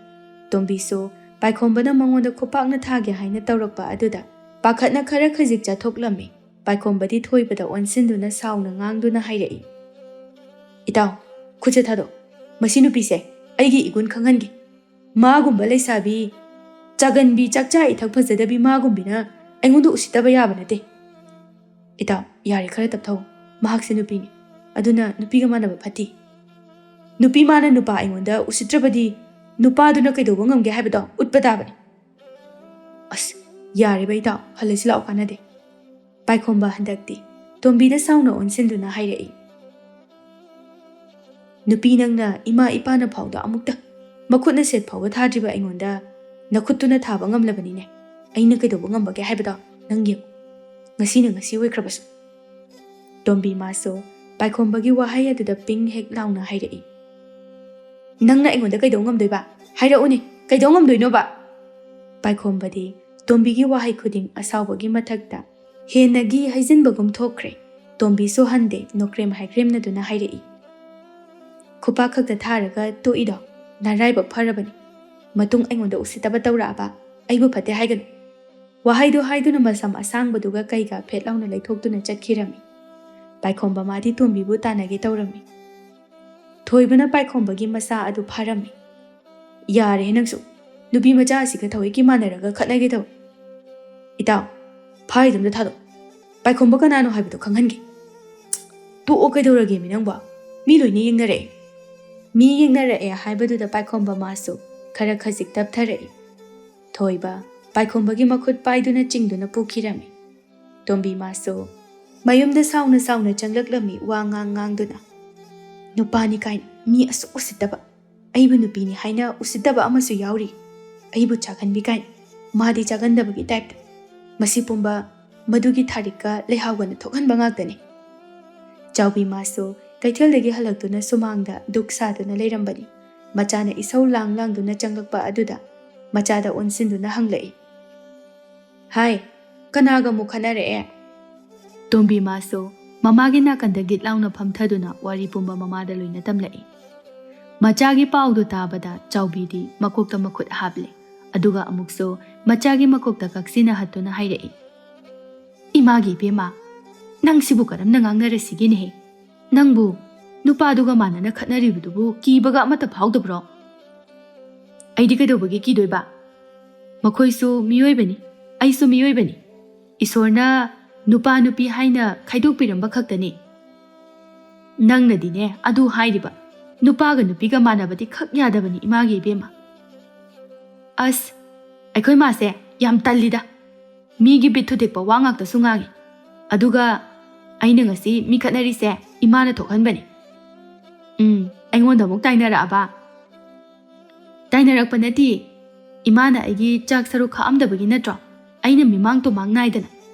ꯇꯣꯝꯕꯤꯁꯨ ꯄꯥꯏꯈꯣꯝꯕꯅ ꯃꯉꯣꯟꯗ ꯈꯨꯄꯥꯛꯅ ꯊꯥꯒꯦ ꯍꯥꯏꯅ ꯇꯧꯔꯛꯄ ꯑꯗꯨꯗ ꯄꯥꯈꯠꯅ ꯈꯔ ꯈꯖꯤꯛ ꯆꯠꯊꯣꯛꯂꯝꯃꯤ꯫ ꯄꯥꯏꯈꯣꯝꯕꯗꯤ ꯊꯣꯏꯕꯗ ꯑꯣꯟꯁꯤꯟꯗꯨꯅ ꯁꯥꯎꯅ ꯉꯥꯡꯗꯨꯅ ꯍꯥꯏꯔꯛꯏ, "ꯏꯇꯥꯎ, ꯈꯨꯠꯁꯦ ꯊꯥꯗꯣꯛ꯫ ꯃꯁꯤ ꯅꯨꯄꯤꯁꯦ ꯑꯩꯒꯤ ꯏꯒꯨꯟ ꯈꯪꯍꯟꯒꯦ꯫ ꯃꯥꯒꯨꯝꯕ ꯂꯩꯁꯥꯕꯤ, ꯆꯥꯒꯟꯕꯤ, ꯆꯥꯛꯆꯥ ꯏꯊꯛ ꯐꯖꯗꯕꯤ ꯃꯥꯒꯨꯝꯕꯤꯅ ꯑꯩꯉꯣꯟꯗ ꯎꯁꯤꯠꯇꯕ ꯌꯥꯕ ꯅꯠꯇꯦ꯫ ꯏꯇꯥꯎ, ꯌꯥꯔꯦ, ꯈꯔ ꯇꯞꯊꯧ꯫ ꯃꯍꯥꯛꯁꯦ ꯅꯨꯄꯤꯅꯤ, ꯑꯗꯨꯅ ꯅꯨꯄꯤꯒ ꯃꯥꯟꯅꯕ ꯐꯠꯇꯦ꯫ ꯅꯨꯄꯤ ꯃꯥꯅ ꯅꯨꯄꯥ ꯑꯩꯉꯣꯟꯗ ꯎꯁꯤꯠꯇ꯭ꯔꯕꯗꯤ ꯅꯨꯄꯥꯗꯨꯅ ꯀꯩꯗꯧꯕ ꯉꯝꯒꯦ ꯍꯥꯏꯕꯗꯣ ꯎꯠꯄ ꯇꯥꯕꯅꯤ꯫" "ꯑꯁ, ꯌꯥꯔꯦꯕ ꯏꯇꯥꯎ, ꯍꯜꯂꯁꯤ ꯂꯥꯛꯑꯣ, ꯀꯥꯟꯅꯗꯦ꯫" ꯄꯥꯏꯈꯣꯝꯕ ꯍꯟꯗꯛꯇꯤ ꯇꯣꯝꯕꯤꯗ ꯁꯥꯎꯅ ꯑꯣꯟꯁꯤꯟꯗꯨꯅ ꯍꯥꯏꯔꯛꯏ, "ꯅꯨꯄꯤ, ꯅꯪꯅ ꯏꯃꯥ ꯏꯄꯥꯅ ꯐꯥꯎꯗ ꯑꯃꯨꯛꯇ ꯃꯈꯨꯠꯅ ꯁꯦꯠ ꯐꯥꯎꯕ ꯊꯥꯗ꯭ꯔꯤꯕ ꯑꯩꯉꯣꯟꯗ ꯅꯈꯨꯠꯇꯨꯅ ꯊꯥꯕ ꯉꯝꯂꯕꯅꯤꯅꯦ꯫ ꯑꯩꯅ ꯀꯩꯗꯧꯕ ꯉꯝꯕꯒꯦ ꯍꯥꯏꯕꯗꯣ ꯅꯪ ꯌꯦꯡꯉꯨ, ꯉꯁꯤꯅ ꯉꯁꯤ ꯑꯣꯏꯈ꯭ꯔꯕꯁꯨ꯫" ꯇꯣꯝꯕꯤ ꯃꯥꯁꯨ ꯄꯥꯏꯈꯣꯝꯕꯒꯤ ꯋꯥꯍꯩ ꯑꯗꯨꯗ ꯄꯤꯡ ꯍꯦꯛ ꯂꯥꯎꯅ ꯍꯥꯏꯔꯛꯏ, "ꯅꯪꯅ ꯑꯩꯉꯣꯟꯗ ꯀꯩꯗꯧ ꯉꯝꯗꯣꯏꯕ? ꯍꯥꯏꯔꯛꯎꯅꯦ, ꯀꯩꯗꯧ ꯉꯝꯗꯣꯏꯅꯣꯕ?" ꯄꯥꯏꯈꯣꯝꯕꯗꯤ ꯇꯣꯝꯕꯤꯒꯤ ꯋꯥꯍꯩ ꯈꯨꯗꯤꯡ ꯑꯁꯥꯎꯕꯒꯤ ꯃꯊꯛꯇ ꯍꯦꯟꯅꯒꯤ ꯍꯩꯖꯤꯟꯕꯒꯨꯝ ꯊꯣꯛꯈ꯭ꯔꯦ꯫ ꯇꯣꯝꯕꯤꯁꯨ ꯍꯟꯗꯦ, ꯅꯣꯀ꯭ꯔꯦꯝ ꯍꯥꯏꯀ꯭ꯔꯦꯝꯅꯗꯨꯅ ꯍꯥꯏꯔꯛꯏ, "ꯈꯨꯄꯥꯛ ꯈꯛꯇ ꯊꯥꯔꯒ ꯇꯣꯛꯏꯗꯣ ꯅꯔꯥꯏꯕꯛ ꯐꯔꯕꯅꯤ꯫ ꯃꯇꯨꯡ ꯑꯩꯉꯣꯟꯗ ꯎꯁꯤꯠꯇꯕ ꯇꯧꯔꯛꯑꯕ ꯑꯩꯕꯨ ꯐꯠꯇꯦ ꯍꯥꯏꯒꯅꯨ꯫" ꯋꯥꯍꯩꯗꯨ ꯍꯥꯏꯗꯨꯅ ꯃꯁꯝ ꯑꯁꯥꯡꯕꯗꯨꯒ ꯀꯩꯒ ꯐꯦꯠ ꯂꯥꯎꯅ ꯂꯩꯊꯣꯛꯇꯨꯅ ꯆꯠꯈꯤꯔꯝꯃꯤ꯫ ꯄꯥꯏꯈꯣꯝꯕ ꯃꯥꯗꯤ ꯇꯣꯝꯕꯤꯕꯨ ꯇꯥꯟꯅꯒꯦ ꯇꯧꯔꯝꯃꯤ꯫ ꯊꯣꯏꯕꯅ ꯄꯥꯏꯈꯣꯝꯕꯒꯤ ꯃꯁꯥ ꯑꯗꯨ ꯐꯥꯔꯝꯃꯤ꯫ "ꯌꯥꯔꯦꯍꯦ ꯅꯪꯁꯨ, ꯅꯨꯄꯤ ꯃꯆꯥ ꯑꯁꯤꯒ ꯊꯧꯋꯦꯛꯀꯤ ꯃꯥꯟꯅꯔꯒ ꯈꯠꯅꯒꯦ ꯇꯧ꯫" "ꯏꯇꯥꯎ, ꯐꯥꯔꯤꯗꯨ ꯑꯝꯇ ꯊꯥꯗꯣꯛ꯫ ꯄꯥꯏꯈꯣꯝꯕ ꯀꯅꯥꯅꯣ ꯍꯥꯏꯕꯗꯣ ꯈꯪꯍꯟꯒꯦ꯫" "ꯇꯣꯛꯑꯣ, ꯀꯩꯗꯧꯔꯒꯦ ꯃꯤ ꯅꯪꯕꯣ? ꯃꯤ ꯂꯣꯏꯅ ꯌꯦꯡꯅꯔꯛꯑꯦ꯫" ꯃꯤ ꯌꯦꯡꯅꯔꯛꯑꯦ ꯍꯥꯏꯕꯗꯨꯗ ꯄꯥꯏꯈꯣꯝꯕ ꯃꯥꯁꯨ ꯈꯔ ꯈꯖꯤꯛ ꯇꯞꯊꯔꯛꯏ꯫ ꯊꯣꯏꯕ ꯄꯥꯏꯈꯣꯝꯕꯒꯤ ꯃꯈꯨꯠ ꯄꯥꯏꯗꯨꯅ ꯆꯤꯡꯗꯨꯅ ꯄꯨꯈꯤꯔꯝꯃꯤ꯫ ꯇꯣꯝꯕꯤ ꯃꯥꯁꯨ ꯃꯌꯨꯝꯗ ꯁꯥꯎꯅ ꯁꯥꯎꯅ ꯆꯪꯂꯛꯂꯝꯃꯤ, ꯋꯥ ꯉꯥꯡ ꯉꯥꯡꯗꯨꯅ꯫ "ꯅꯨꯄꯥꯅꯤ ꯀꯥꯏꯅ ꯃꯤ ꯑꯁꯨꯛ ꯎꯁꯤꯠꯇꯕ, ꯑꯩꯕꯨ ꯅꯨꯄꯤꯅꯤ ꯍꯥꯏꯅ ꯎꯁꯤꯠꯇꯕ ꯑꯃꯁꯨ ꯌꯥꯎꯔꯤ꯫ ꯑꯩꯕꯨ ꯆꯥꯒꯟꯕꯤ ꯀꯥꯏꯅ, ꯃꯥꯗꯤ ꯆꯥꯒꯟꯗꯕꯒꯤ ꯇꯥꯏꯞꯇ꯫ ꯃꯁꯤ ꯄꯨꯝꯕ ꯃꯗꯨꯒꯤ ꯊꯥꯔꯤꯛꯀ ꯂꯩꯍꯥꯎꯒꯅ ꯊꯣꯛꯍꯟꯕ ꯉꯥꯛꯇꯅꯤ꯫" ꯆꯥꯎꯕꯤ ꯃꯥꯁꯨ ꯀꯩꯊꯦꯜꯗꯒꯤ ꯍꯜꯂꯛꯇꯨꯅ ꯁꯨꯃꯥꯡꯗ ꯗꯨꯛ ꯁꯥꯗꯨꯅ ꯂꯩꯔꯝꯕꯅꯤ꯫ ꯃꯆꯥꯅ ꯏꯁꯧ ꯂꯥꯡ ꯂꯥꯡꯗꯨꯅ ꯆꯪꯂꯛꯄ ꯑꯗꯨꯗ ꯃꯆꯥꯗ ꯑꯣꯟꯁꯤꯟꯗꯨꯅ ꯍꯪꯂꯛꯏ, "ꯍꯥꯏ, ꯀꯅꯥꯒ ꯑꯃꯨꯛ ꯈꯠꯅꯔꯛꯑꯦ?" ꯇꯣꯝꯕꯤ ꯃꯥꯁꯨ ꯃꯃꯥꯒꯤ ꯅꯥꯀꯟꯗ ꯒꯤꯠ ꯂꯥꯎꯅ ꯐꯝꯊꯗꯨꯅ ꯋꯥꯔꯤ ꯄꯨꯝꯕ ꯃꯃꯥꯗ ꯂꯣꯏꯅ ꯇꯝꯂꯛꯏ꯫ ꯃꯆꯥꯒꯤ ꯄꯥꯎꯗꯨ ꯇꯥꯕꯗ ꯆꯥꯎꯕꯤꯗꯤ ꯃꯀꯣꯛꯇ ꯃꯈꯨꯠ ꯍꯥꯞꯂꯦ, ꯑꯗꯨꯒ ꯑꯃꯨꯛꯁꯨ ꯃꯆꯥꯒꯤ ꯃꯀꯣꯛꯇ ꯀꯛꯁꯤꯟꯅ ꯍꯠꯇꯨꯅ ꯍꯥꯏꯔꯛꯏ, "ꯏꯃꯥꯒꯤ ꯏꯕꯦꯝꯃ, ꯅꯪꯁꯤꯕꯨ ꯀꯔꯝꯅ ꯉꯥꯡꯅꯔꯁꯤꯒꯦꯅꯦꯍꯦ? ꯅꯪꯕꯨ ꯅꯨꯄꯥꯗꯨꯒ ꯃꯥꯟꯅꯅ ꯈꯠꯅꯔꯤꯕꯗꯨꯕꯨ ꯀꯤꯕꯒ ꯑꯃꯠꯇ ꯐꯥꯎꯗꯕ꯭ꯔꯣ?" "ꯑꯩꯗꯤ ꯀꯩꯗꯧꯕꯒꯤ ꯀꯤꯗꯣꯏꯕ? ꯃꯈꯣꯏꯁꯨ ꯃꯤꯑꯣꯏꯕꯅꯤ, ꯑꯩꯁꯨ ꯃꯤꯑꯣꯏꯕꯅꯤ꯫ ꯏꯁꯣꯔꯅ ꯅꯨꯄꯥ ꯅꯨꯄꯤ ꯍꯥꯏꯅ ꯈꯥꯏꯗꯣꯛꯄꯤꯔꯝꯕ ꯈꯛꯇꯅꯤ꯫ ꯅꯪꯅꯗꯤꯅꯦ ꯑꯗꯨ ꯍꯥꯏꯔꯤꯕ, ꯅꯨꯄꯥꯒ ꯅꯨꯄꯤꯒ ꯃꯥꯟꯅꯕꯗꯤ ꯈꯛ ꯌꯥꯗꯕꯅꯤ ꯏꯃꯥꯒꯤ ꯏꯕꯦꯝꯃ꯫ ꯑꯁ, ꯑꯩꯈꯣꯏ ꯃꯥꯁꯦ ꯌꯥꯝ ꯇꯜꯂꯤꯗ꯫ ꯃꯤꯒꯤ ꯕꯤꯠ ꯊꯨꯗꯦꯛꯄ ꯋꯥ ꯉꯥꯛꯇꯁꯨ ꯉꯥꯡꯉꯤ꯫ ꯑꯗꯨꯒ ꯑꯩꯅ ꯉꯁꯤ ꯃꯤ ꯈꯠꯅꯔꯤꯁꯦ ꯏꯃꯥꯅ ꯊꯣꯛꯍꯟꯕꯅꯤ꯫ ꯎꯝ, ꯑꯩꯉꯣꯟꯗ ꯑꯃꯨꯛ ꯇꯥꯏꯅꯔꯛꯑꯕ?" "ꯇꯥꯏꯅꯔꯛꯄ ꯅꯠꯇꯦ꯫ ꯏꯃꯥꯅ ꯑꯩꯒꯤ ꯆꯥꯛ ꯁꯔꯨꯛ ꯈꯥꯛꯑꯝꯗꯕꯒꯤ ꯅꯠꯇ꯭ꯔꯣ ꯑꯩꯅ ꯃꯤꯃꯥꯡ ꯇꯨꯃꯥꯡ ꯅꯥꯏꯗꯅ,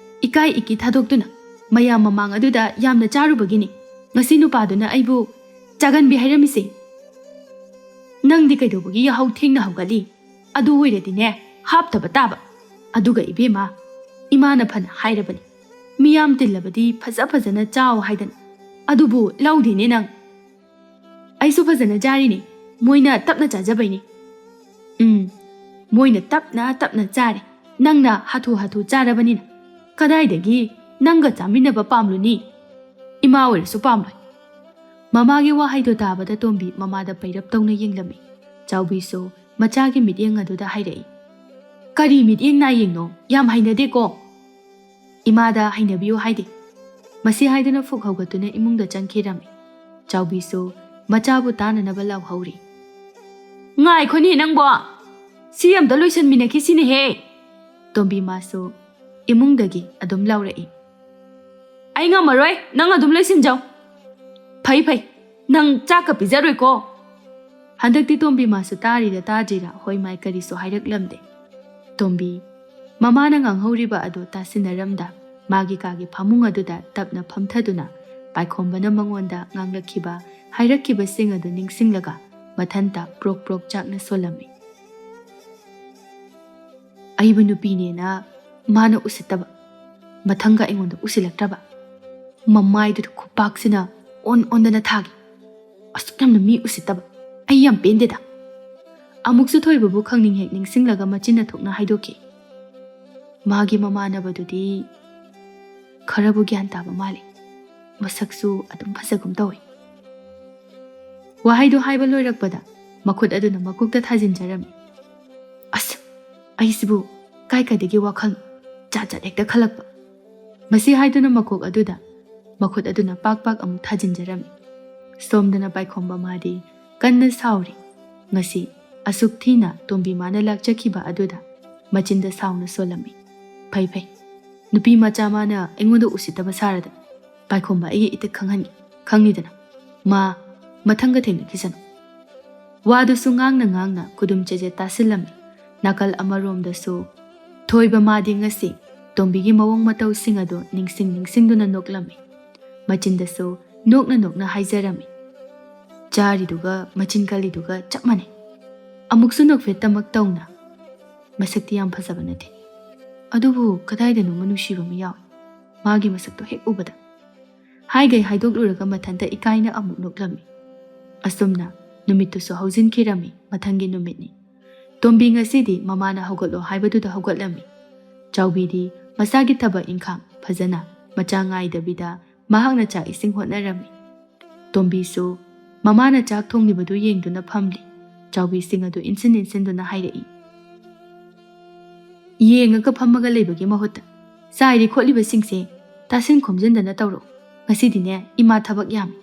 ꯏꯀꯥꯏ ꯏꯀꯤ ꯊꯥꯗꯣꯛꯇꯨꯅ ꯃꯌꯥꯝ ꯃꯃꯥꯡ ꯑꯗꯨꯗ ꯌꯥꯝꯅ ꯆꯥꯔꯨꯕꯒꯤꯅꯤ꯫ ꯉꯁꯤ ꯅꯨꯄꯥꯗꯨꯅ ꯑꯩꯕꯨ ꯆꯥꯒꯟꯕꯤ ꯍꯥꯏꯔꯝꯃꯤꯁꯦ꯫ ꯅꯪꯗꯤ ꯀꯩꯗꯧꯕꯒꯤ ꯌꯥꯍꯧ ꯊꯦꯡꯅ ꯍꯧꯒꯠꯂꯤ? ꯑꯗꯨ ꯑꯣꯏꯔꯗꯤꯅꯦ, ꯍꯥꯞꯇꯕ ꯇꯥꯕ꯫ ꯑꯗꯨꯒ ꯏꯕꯦꯝꯃ, ꯏꯃꯥꯅ ꯐꯅ ꯍꯥꯏꯔꯕꯅꯤ, ꯃꯤꯌꯥꯝ ꯇꯤꯜꯂꯕꯗꯤ ꯐꯖ ꯐꯖꯅ ꯆꯥꯎ ꯍꯥꯏꯗꯅ꯫ ꯑꯗꯨꯕꯨ ꯂꯧꯗꯦꯅꯦ ꯅꯪ꯫" "ꯑꯩꯁꯨ ꯐꯖꯅ ꯆꯥꯔꯤꯅꯦ, ꯃꯣꯏꯅ ꯇꯞꯅ ꯆꯥꯖꯕꯩꯅꯦ꯫" "ꯎꯝ, ꯃꯣꯏꯅ ꯇꯞꯅ ꯇꯞꯅ ꯆꯥꯔꯦ, ꯅꯪꯅ ꯍꯥꯊꯨ ꯍꯥꯊꯨ ꯆꯥꯔꯕꯅꯤꯅ꯫ ꯀꯗꯥꯏꯗꯒꯤ ꯅꯪꯒ ꯆꯥꯃꯤꯟꯅꯕ ꯄꯥꯝꯂꯨꯅꯤ? ꯏꯃꯥ ꯑꯣꯏꯔꯁꯨ ꯄꯥꯝꯂꯣꯏ꯫" ꯃꯃꯥꯒꯤ ꯋꯥꯍꯩꯗꯨ ꯇꯥꯕꯗ ꯇꯣꯝꯕꯤ ꯃꯃꯥꯗ ꯄꯩꯔꯞ ꯇꯧꯅ ꯌꯦꯡꯂꯝꯃꯤ꯫ ꯆꯥꯎꯕꯤꯁꯨ ꯃꯆꯥꯒꯤ ꯃꯤꯠꯌꯦꯡ ꯑꯗꯨꯗ ꯍꯥꯏꯔꯛꯏ, "ꯀꯔꯤ ꯃꯤꯠꯌꯦꯡ ꯅꯥꯌꯦꯡꯅꯣ? ꯌꯥꯝ ꯍꯩꯅꯗꯦꯀꯣ꯫" "ꯏꯃꯥꯗ ꯍꯩꯅꯕꯤꯌꯨ ꯍꯥꯏꯗꯦ꯫" ꯃꯁꯤ ꯍꯥꯏꯗꯨꯅ ꯐꯨꯛ ꯍꯧꯒꯠꯇꯨꯅ ꯏꯃꯨꯡꯗ ꯆꯪꯈꯤꯔꯝꯃꯤ꯫ ꯆꯥꯎꯕꯤꯁꯨ ꯃꯆꯥꯕꯨ ꯇꯥꯅꯅꯕ ꯂꯥꯎꯍꯧꯔꯤ, "ꯉꯥꯏꯈꯣꯅꯦ ꯅꯪꯕꯣ! ꯁꯤ ꯑꯝꯇ ꯂꯣꯏꯁꯟꯃꯤꯟꯅꯈꯤꯁꯤꯅꯦꯍꯦ!" ꯇꯣꯝꯕꯤ ꯃꯥꯁꯨ ꯏꯃꯨꯡꯗꯒꯤ ꯑꯗꯨꯝ ꯂꯥꯎꯔꯛꯏ, "ꯑꯩ ꯉꯝꯃꯔꯣꯏ, ꯅꯪ ꯑꯗꯨꯝ ꯂꯣꯏꯁꯤꯟꯖꯧ꯫" "ꯐꯩ ꯐꯩ, ꯅꯪ ꯆꯥꯛꯀ ꯄꯤꯖꯔꯣꯏꯀꯣ꯫" ꯍꯟꯗꯛꯇꯤ ꯇꯣꯝꯕꯤ ꯃꯥꯁꯨ ꯇꯥꯔꯤꯔ ꯇꯥꯗ꯭ꯔꯤꯔ ꯍꯣꯏ ꯃꯥꯏ ꯀꯔꯤꯁꯨ ꯍꯥꯏꯔꯛꯂꯝꯗꯦ꯫ ꯇꯣꯝꯕꯤ ꯃꯃꯥꯅ ꯉꯥꯡꯍꯧꯔꯤꯕ ꯑꯗꯨ ꯇꯥꯁꯤꯟꯅꯔꯝꯗ ꯃꯥꯒꯤ ꯀꯥꯒꯤ ꯐꯃꯨꯡ ꯑꯗꯨꯗ ꯇꯞꯅ ꯐꯝꯊꯗꯨꯅ ꯄꯥꯏꯈꯣꯝꯕꯅ ꯃꯉꯣꯟꯗ ꯉꯥꯡꯂꯛꯈꯤꯕ, ꯍꯥꯏꯔꯛꯈꯤꯕꯁꯤꯡ ꯑꯗꯨ ꯅꯤꯡꯁꯤꯡꯂꯒ ꯃꯊꯟꯇ ꯄ꯭ꯔꯣꯛ ꯄ꯭ꯔꯣꯛ ꯆꯥꯛꯅ ꯁꯣꯜꯂꯝꯃꯤ꯫ ꯑꯩꯕꯨ ꯅꯨꯄꯤꯅꯦꯅ ꯃꯥꯅ ꯎꯁꯤꯠꯇꯕ, ꯃꯊꯪꯒ ꯑꯩꯉꯣꯟꯗ ꯎꯁꯤꯜꯂꯛꯇ꯭ꯔꯕ, ꯃꯃꯥꯏꯗꯨꯗ ꯈꯨꯄꯥꯛꯁꯤꯅ ꯑꯣꯟ ꯑꯣꯟꯗꯅ ꯊꯥꯒꯤ꯫ ꯑꯁꯨꯛ ꯌꯥꯝꯅ ꯃꯤ ꯎꯁꯤꯠꯇꯕ, ꯑꯩ ꯌꯥꯝ ꯄꯦꯟꯗꯦꯗ꯫ ꯑꯃꯨꯛꯁꯨ ꯊꯣꯏꯕꯕꯨ ꯈꯪꯅꯤꯡ ꯍꯦꯛ ꯅꯤꯡꯁꯤꯡꯂꯒ ꯃꯆꯤꯟꯅ ꯊꯣꯛꯅ ꯍꯥꯏꯗꯣꯛꯈꯤ, "ꯃꯥꯒꯤ ꯃꯃꯥꯟꯅꯕꯗꯨꯗꯤ ꯈꯔꯕꯨ ꯒ꯭ꯌꯥꯟ ꯇꯥꯕ ꯃꯥꯜꯂꯤ꯫ ꯃꯁꯛꯁꯨ ꯑꯗꯨꯝ ꯐꯖꯒꯨꯝ ꯇꯧꯏ꯫ ꯋꯥꯍꯩꯗꯨ ꯍꯥꯏꯕ ꯂꯣꯏꯔꯛꯄꯗ ꯃꯈꯨꯠ ꯑꯗꯨꯅ ꯃꯀꯣꯛꯇ ꯊꯥꯖꯤꯟꯖꯔꯝꯃꯤ꯫ "ꯑꯁ, ꯑꯩꯁꯤꯕꯨ ꯀꯥꯏ ꯀꯥꯏꯗꯒꯤ ꯋꯥꯈꯜ ꯖꯥꯠ ꯖꯥꯠ ꯍꯦꯛꯇ ꯈꯜꯂꯛꯄ!" ꯃꯁꯤ ꯍꯥꯏꯗꯨꯅ ꯃꯀꯣꯛ ꯑꯗꯨꯗ ꯃꯈꯨꯠ ꯑꯗꯨꯅ ꯄꯥꯛ ꯄꯥꯛ ꯑꯃꯨꯛ ꯊꯥꯖꯤꯟꯖꯔꯝꯃꯤ꯫ ꯁꯣꯝꯗꯅ ꯄꯥꯏꯈꯣꯝꯕ ꯃꯥꯗꯤ ꯀꯟꯅ ꯁꯥꯎꯔꯤ꯫ ꯉꯁꯤ ꯑꯁꯨꯛ ꯊꯤꯅ ꯇꯣꯝꯕꯤ ꯃꯥꯅ ꯂꯥꯛꯆꯈꯤꯕ ꯑꯗꯨꯗ ꯃꯆꯤꯟꯗ ꯁꯥꯎꯅ ꯁꯣꯜꯂꯝꯃꯤ꯫ "ꯐꯩ ꯐꯩ, ꯅꯨꯄꯤ ꯃꯆꯥ ꯃꯥꯅ ꯑꯩꯉꯣꯟꯗ ꯎꯁꯤꯠꯇꯕ ꯁꯥꯔꯗꯅ꯫ ꯄꯥꯏꯈꯣꯝꯕ ꯑꯩꯒꯤ ꯏꯇꯤꯛ ꯈꯪꯍꯟꯒꯦ, ꯈꯪꯉꯤꯗꯅ꯫ ꯃꯥ ꯃꯊꯪꯒ ꯊꯦꯡꯅꯈꯤꯁꯅꯨ꯫" ꯋꯥꯗꯨꯁꯨ ꯉꯥꯡꯅ ꯉꯥꯡꯅ ꯈꯨꯗꯨꯝ ꯆꯦꯖꯦꯠ ꯇꯥꯁꯤꯜꯂꯝꯃꯤ꯫ ꯅꯥꯀꯜ ꯑꯃꯔꯣꯝꯗꯁꯨ ꯊꯣꯏꯕ ꯃꯥꯗꯤ ꯉꯁꯤ ꯇꯣꯝꯕꯤꯒꯤ ꯃꯑꯣꯡ ꯃꯇꯧꯁꯤꯡ ꯑꯗꯨ ꯅꯤꯡꯁꯤꯡ ꯅꯤꯡꯁꯤꯡꯗꯨꯅ ꯅꯣꯛꯂꯝꯃꯤ꯫ ꯃꯆꯤꯟꯗꯁꯨ ꯅꯣꯛꯅ ꯅꯣꯛꯅ ꯍꯥꯏꯖꯔꯝꯃꯤ꯫ "ꯆꯥꯔꯤꯗꯨꯒ ꯃꯆꯤꯟ ꯀꯜꯂꯤꯗꯨꯒ ꯆꯞ ꯃꯥꯟꯅꯩ꯫ ꯑꯃꯨꯛꯁꯨ ꯅꯣꯛꯐꯦꯠꯇꯃꯛ ꯇꯧꯅ꯫ ꯃꯁꯛꯇꯤ ꯌꯥꯝ ꯐꯖꯕ ꯅꯠꯇꯦ, ꯑꯗꯨꯕꯨ ꯀꯗꯥꯏꯗꯅꯣꯃ ꯅꯨꯡꯁꯤꯕ ꯑꯃ ꯌꯥꯎꯏ꯫ ꯃꯥꯒꯤ ꯃꯁꯛꯇꯣ ꯍꯦꯛ ꯎꯕꯗ꯫" ꯍꯥꯏꯒꯩ ꯍꯥꯏꯗꯣꯛꯂꯨꯔꯒ ꯃꯊꯟꯇ ꯏꯀꯥꯏꯅ ꯑꯃꯨꯛ ꯅꯣꯛꯂꯝꯃꯤ꯫ ꯑꯁꯨꯝꯅ ꯅꯨꯃꯤꯠꯇꯨꯁꯨ ꯍꯧꯖꯤꯟꯈꯤꯔꯝꯃꯤ꯫ ꯃꯊꯪꯒꯤ ꯅꯨꯃꯤꯠꯅꯤ꯫ ꯇꯣꯝꯕꯤ ꯉꯁꯤꯗꯤ ꯃꯃꯥꯅ ꯍꯧꯒꯠꯂꯣ ꯍꯥꯏꯕꯗꯨꯗ ꯍꯧꯒꯠꯂꯝꯃꯤ꯫ ꯆꯥꯎꯕꯤꯗꯤ ꯃꯁꯥꯒꯤ ꯊꯕꯛ ꯏꯪꯈꯥꯡ ꯐꯖꯅ ꯃꯆꯥ ꯉꯥꯏꯗꯕꯤꯗ ꯃꯍꯥꯛꯅ ꯆꯥꯛ ꯏꯁꯤꯡ ꯍꯣꯠꯅꯔꯝꯃꯤ꯫ ꯇꯣꯝꯕꯤꯁꯨ ꯃꯃꯥꯅ ꯆꯥꯛ ꯊꯣꯡꯂꯤꯕꯗꯨ ꯌꯦꯡꯗꯨꯅ ꯐꯝꯂꯤ꯫ ꯆꯥꯎꯕꯤꯁꯤꯡ ꯑꯗꯨ ꯏꯟꯁꯤꯟ ꯏꯟꯁꯤꯟꯗꯨꯅ ꯍꯥꯏꯔꯛꯏ꯫ "ꯌꯦꯡꯉꯒ ꯐꯝꯃꯒ ꯂꯩꯕꯒꯤ ꯃꯍꯨꯠꯇ ꯆꯥꯏꯔꯤ ꯈꯣꯠꯂꯤꯕꯁꯤꯡꯁꯦ ꯇꯥꯁꯤꯟ ꯈꯣꯝꯖꯤꯟꯗꯅ ꯇꯧꯔꯛꯎ꯫ ꯉꯁꯤꯗꯤꯅꯦ ꯏꯃꯥ ꯊꯕꯛ ꯌꯥꯝꯃꯤ꯫"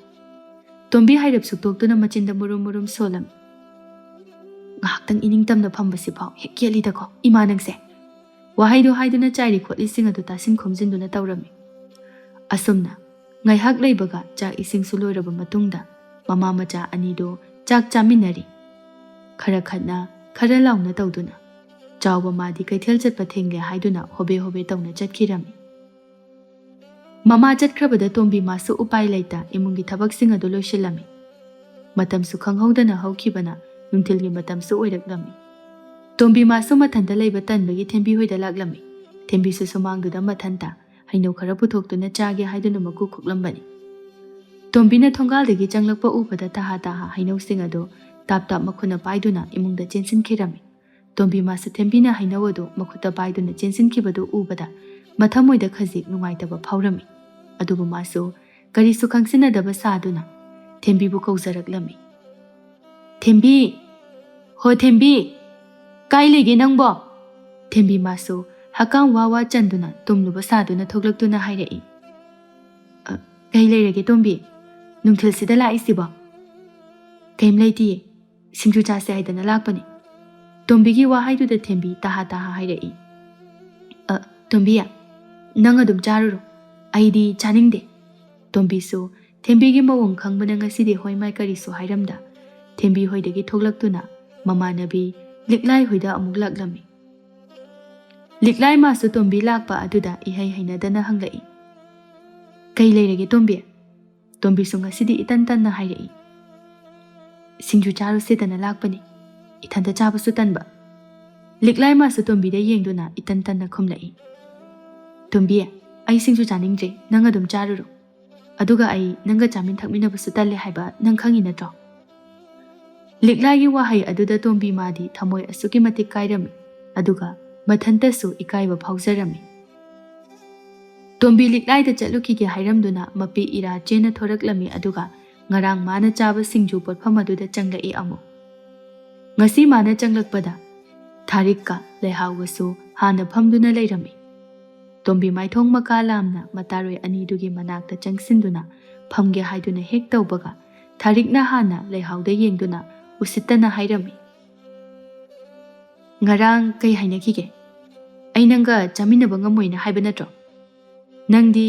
ꯇꯣꯝꯕꯤ ꯍꯥꯏꯔꯞ ꯁꯨꯛꯇꯣꯛꯇꯨꯅ ꯃꯆꯤꯟꯗ ꯃꯨꯔꯨꯝ ꯃꯨꯔꯨꯝ ꯁꯣꯜꯂꯝꯃꯤ꯫ "ꯉꯥꯏꯍꯥꯛꯇꯪ ꯏꯅꯤꯡꯇꯝꯅ ꯐꯝꯕꯁꯤꯐꯥꯎ ꯍꯦꯛ ꯌꯦꯠꯂꯤꯗꯀꯣ ꯏꯃꯥ ꯅꯪꯁꯦ!" ꯋꯥꯍꯩꯗꯨ ꯍꯥꯏꯗꯨꯅ ꯆꯥꯏꯔꯤ ꯈꯣꯠꯂꯤꯁꯤꯡ ꯑꯗꯨ ꯇꯥꯁꯤꯟ ꯈꯣꯝꯖꯤꯟꯗꯨꯅ ꯇꯧꯔꯝꯃꯤ꯫ ꯑꯁꯨꯝꯅ ꯉꯥꯏꯍꯥꯛ ꯂꯩꯕꯒ ꯆꯥꯛ ꯏꯁꯤꯡꯁꯨ ꯂꯣꯏꯔꯕ ꯃꯇꯨꯡꯗ ꯃꯃꯥ ꯃꯆꯥ ꯑꯅꯤꯗꯨ ꯆꯥꯛ ꯆꯥꯃꯤꯟꯅꯔꯤ꯫ ꯈꯔ ꯈꯠꯅ ꯈꯔ ꯂꯥꯎꯅ ꯇꯧꯗꯨꯅ ꯆꯥꯎꯕ ꯃꯥꯗꯤ ꯀꯩꯊꯦꯜ ꯆꯠꯄ ꯊꯦꯡꯂꯦ ꯍꯥꯏꯗꯨꯅ ꯍꯣꯕꯦ ꯍꯣꯕꯦ ꯇꯧꯅ ꯆꯠꯈꯤꯔꯝꯃꯤ꯫ ꯃꯃꯥ ꯆꯠꯈ꯭ꯔꯕꯗ ꯇꯣꯝꯕꯤ ꯃꯥꯁꯨ ꯎꯄꯥꯏ ꯂꯩꯇ ꯏꯃꯨꯡꯒꯤ ꯊꯕꯛꯁꯤꯡ ꯑꯗꯨ ꯂꯣꯏꯁꯤꯜꯂꯝꯃꯤ꯫ ꯃꯇꯝꯁꯨ ꯈꯪꯍꯧꯗꯅ ꯍꯧꯈꯤꯕꯅ ꯅꯨꯡꯊꯤꯜꯒꯤ ꯃꯇꯝꯁꯨ ꯑꯣꯏꯔꯛꯂꯝꯃꯤ꯫ ꯇꯣꯝꯕꯤ ꯃꯥꯁꯨ ꯃꯊꯟꯇ ꯂꯩꯕ ꯇꯟꯕꯒꯤ ꯊꯦꯝꯕꯤ ꯍꯣꯏꯗ ꯂꯥꯛꯂꯝꯃꯤ꯫ ꯊꯦꯝꯕꯤꯁꯨ ꯁꯨꯃꯥꯡꯗꯨꯗ ꯃꯊꯟꯇ ꯍꯩꯅꯧ ꯈꯔ ꯄꯨꯊꯣꯛꯇꯨꯅ ꯆꯥꯒꯦ ꯍꯥꯏꯗꯨꯅ ꯃꯀꯨ ꯈꯣꯛꯂꯝꯕꯅꯤ꯫ ꯇꯣꯝꯕꯤꯅ ꯊꯣꯡꯒꯥꯜꯗꯒꯤ ꯆꯪꯂꯛꯄ ꯎꯕꯗ ꯇꯍꯥ ꯇꯍꯥ ꯍꯩꯅꯧꯁꯤꯡ ꯑꯗꯨ ꯇꯥꯞ ꯇꯥꯞ ꯃꯈꯨꯠꯅ ꯄꯥꯏꯗꯨꯅ ꯏꯃꯨꯡꯗ ꯆꯦꯟꯁꯤꯟꯈꯤꯔꯝꯃꯤ꯫ ꯇꯣꯝꯕꯤ ꯃꯥꯁꯨ ꯊꯦꯝꯕꯤꯅ ꯍꯩꯅꯧ ꯑꯗꯨ ꯃꯈꯨꯠꯇ ꯄꯥꯏꯗꯨꯅ ꯆꯦꯟꯁꯤꯟꯈꯤꯕꯗꯨ ꯎꯕꯗ ꯃꯊꯃꯣꯏꯗ ꯈꯖꯤꯛ ꯅꯨꯡꯉꯥꯏꯇꯕ ꯐꯥꯎꯔꯝꯃꯤ꯫ ꯑꯗꯨꯕꯨ ꯃꯥꯁꯨ ꯀꯔꯤꯁꯨ ꯈꯪꯁꯤꯟꯅꯗꯕ ꯁꯥꯗꯨꯅ ꯊꯦꯝꯕꯤꯕꯨ ꯀꯧꯖꯔꯛꯂꯝꯃꯤ꯫ "ꯊꯦꯝꯕꯤ! ꯍꯣ ꯊꯦꯝꯕꯤ! ꯀꯥꯏ ꯂꯩꯒꯦ ꯅꯪꯕꯣ?" ꯊꯦꯝꯕꯤ ꯃꯥꯁꯨ ꯍꯀꯥꯝ ꯋꯥ ꯋꯥ ꯆꯟꯗꯨꯅ ꯇꯨꯝꯂꯨꯕ ꯁꯥꯗꯨꯅ ꯊꯣꯛꯂꯛꯇꯨꯅ ꯍꯥꯏꯔꯛꯏ꯫ "ꯑ, ꯀꯩ ꯂꯩꯔꯒꯦ ꯇꯣꯝꯕꯤ? ꯅꯨꯡꯊꯤꯜꯁꯤꯗ ꯂꯥꯛꯏꯁꯤꯕꯣ?" "ꯀꯩꯝ ꯂꯩꯇꯤꯌꯦ, ꯁꯤꯡꯖꯨ ꯆꯥꯁꯦ ꯍꯥꯏꯗꯅ ꯂꯥꯛꯄꯅꯤ꯫" ꯇꯣꯝꯕꯤꯒꯤ ꯋꯥꯍꯩꯗꯨꯗ ꯊꯦꯝꯕꯤ ꯇꯍꯥ ꯇꯍꯥ ꯍꯥꯏꯔꯛꯏ꯫ "ꯑ, ꯇꯣꯝꯕꯤ, ꯅꯪ ꯑꯗꯨꯝ ꯆꯥꯔꯨꯔꯣ, ꯑꯩꯗꯤ ꯆꯥꯅꯤꯡꯗꯦ꯫" ꯇꯣꯝꯕꯤꯁꯨ ꯊꯦꯝꯕꯤꯒꯤ ꯃꯑꯣꯡ ꯈꯪꯕꯅ ꯉꯁꯤꯗꯤ ꯍꯣꯏ ꯃꯥꯏ ꯀꯔꯤꯁꯨ ꯍꯥꯏꯔꯝꯗ, ꯊꯦꯝꯕꯤ ꯍꯣꯏꯗꯒꯤ ꯊꯣꯛꯂꯛꯇꯨꯅ ꯃꯃꯥꯟꯅꯕꯤ ꯂꯤꯛꯂꯥꯏ ꯍꯣꯏꯗ ꯑꯃꯨꯛ ꯂꯥꯛꯂꯝꯃꯤ꯫ ꯂꯤꯛꯂꯥꯏ ꯃꯥꯁꯨ ꯇꯣꯝꯕꯤ ꯂꯥꯛꯄ ꯑꯗꯨꯗ ꯏꯍꯩ ꯍꯩꯅꯗꯅ ꯍꯪꯂꯛꯏ꯫ "ꯀꯩ ꯂꯩꯔꯒꯦ ꯇꯣꯝꯕꯤ?" ꯇꯣꯝꯕꯤꯁꯨ ꯉꯁꯤꯗꯤ ꯏꯇꯟ ꯇꯟꯅ ꯍꯥꯏꯔꯛꯏ꯫ "ꯁꯤꯡꯖꯨ ꯆꯥꯔꯨꯁꯦꯗꯅ ꯂꯥꯛꯄꯅꯤ, ꯏꯊꯟꯇ ꯆꯥꯕꯁꯨ ꯇꯟꯕ꯫" ꯂꯤꯛꯂꯥꯏ ꯃꯥꯁꯨ ꯇꯣꯝꯕꯤꯗ ꯌꯦꯡꯗꯨꯅ ꯏꯇꯟ ꯇꯟꯅ ꯈꯨꯝꯂꯛꯏ꯫ "ꯇꯣꯝꯕꯤ, ꯑꯩ ꯁꯤꯡꯖꯨ ꯆꯥꯅꯤꯡꯗ꯭ꯔꯦ, ꯅꯪ ꯑꯗꯨꯝ ꯆꯥꯔꯨꯔꯣ꯫ ꯑꯗꯨꯒ ꯑꯩ ꯅꯪꯒ ꯆꯥꯃꯤꯟ ꯊꯛꯃꯤꯟꯅꯕꯁꯨ ꯇꯜꯂꯦ ꯍꯥꯏꯕ ꯅꯪ ꯈꯪꯉꯤ ꯅꯠꯇ꯭ꯔꯣ?" ꯂꯤꯛꯂꯥꯏꯒꯤ ꯋꯥꯍꯩ ꯑꯗꯨꯗ ꯇꯣꯝꯕꯤ ꯃꯥꯗꯤ ꯊꯃꯣꯏ ꯑꯁꯨꯛꯀꯤ ꯃꯇꯤꯛ ꯀꯥꯏꯔꯝꯃꯤ, ꯑꯗꯨꯒ ꯃꯊꯟꯇꯁꯨ ꯏꯀꯥꯏꯕ ꯐꯥꯎꯖꯔꯝꯃꯤ꯫ ꯇꯣꯝꯕꯤ ꯂꯤꯛꯂꯥꯏꯗ ꯆꯠꯂꯨꯈꯤꯒꯦ ꯍꯥꯏꯔꯝꯗꯨꯅ ꯃꯄꯤ ꯏꯔꯥ ꯆꯦꯟꯅ ꯊꯣꯔꯛꯂꯝꯃꯤ, ꯑꯗꯨꯒ ꯉꯔꯥꯡ ꯃꯥꯅ ꯆꯥꯕ ꯁꯤꯡꯖꯨ ꯄꯣꯠꯐꯝ ꯑꯗꯨꯗ ꯆꯪꯂꯛꯏ ꯑꯃꯨꯛ꯫ ꯉꯁꯤ ꯃꯥꯅ ꯆꯪꯂꯛꯄꯗ ꯊꯥꯔꯤꯛꯀ ꯂꯩꯍꯥꯎꯒꯁꯨ ꯍꯥꯟꯅ ꯐꯝꯗꯨꯅ ꯂꯩꯔꯝꯃꯤ꯫ ꯇꯣꯝꯕꯤ ꯃꯥꯏꯊꯣꯡ ꯃꯀꯥ ꯂꯥꯝꯅ ꯃꯇꯥꯔꯣꯏ ꯑꯅꯤꯗꯨꯒꯤ ꯃꯅꯥꯛꯇ ꯆꯪꯁꯤꯟꯗꯨꯅ ꯐꯝꯒꯦ ꯍꯥꯏꯗꯨꯅ ꯍꯦꯛ ꯇꯧꯕꯒ, ꯊꯥꯔꯤꯛꯅ ꯍꯥꯟꯅ ꯂꯩꯍꯥꯎꯗ ꯌꯦꯡꯗꯨꯅ ꯎꯁꯤꯠꯇꯅ ꯍꯥꯏꯔꯝꯃꯤ, "ꯉꯔꯥꯡ ꯀꯩ ꯍꯥꯏꯅꯈꯤꯒꯦ? ꯑꯩ ꯅꯪꯒ ꯆꯥꯃꯤꯟꯅꯕ ꯉꯝꯃꯣꯏꯅ ꯍꯥꯏꯕ ꯅꯠꯇ꯭ꯔꯣ? ꯅꯪꯗꯤ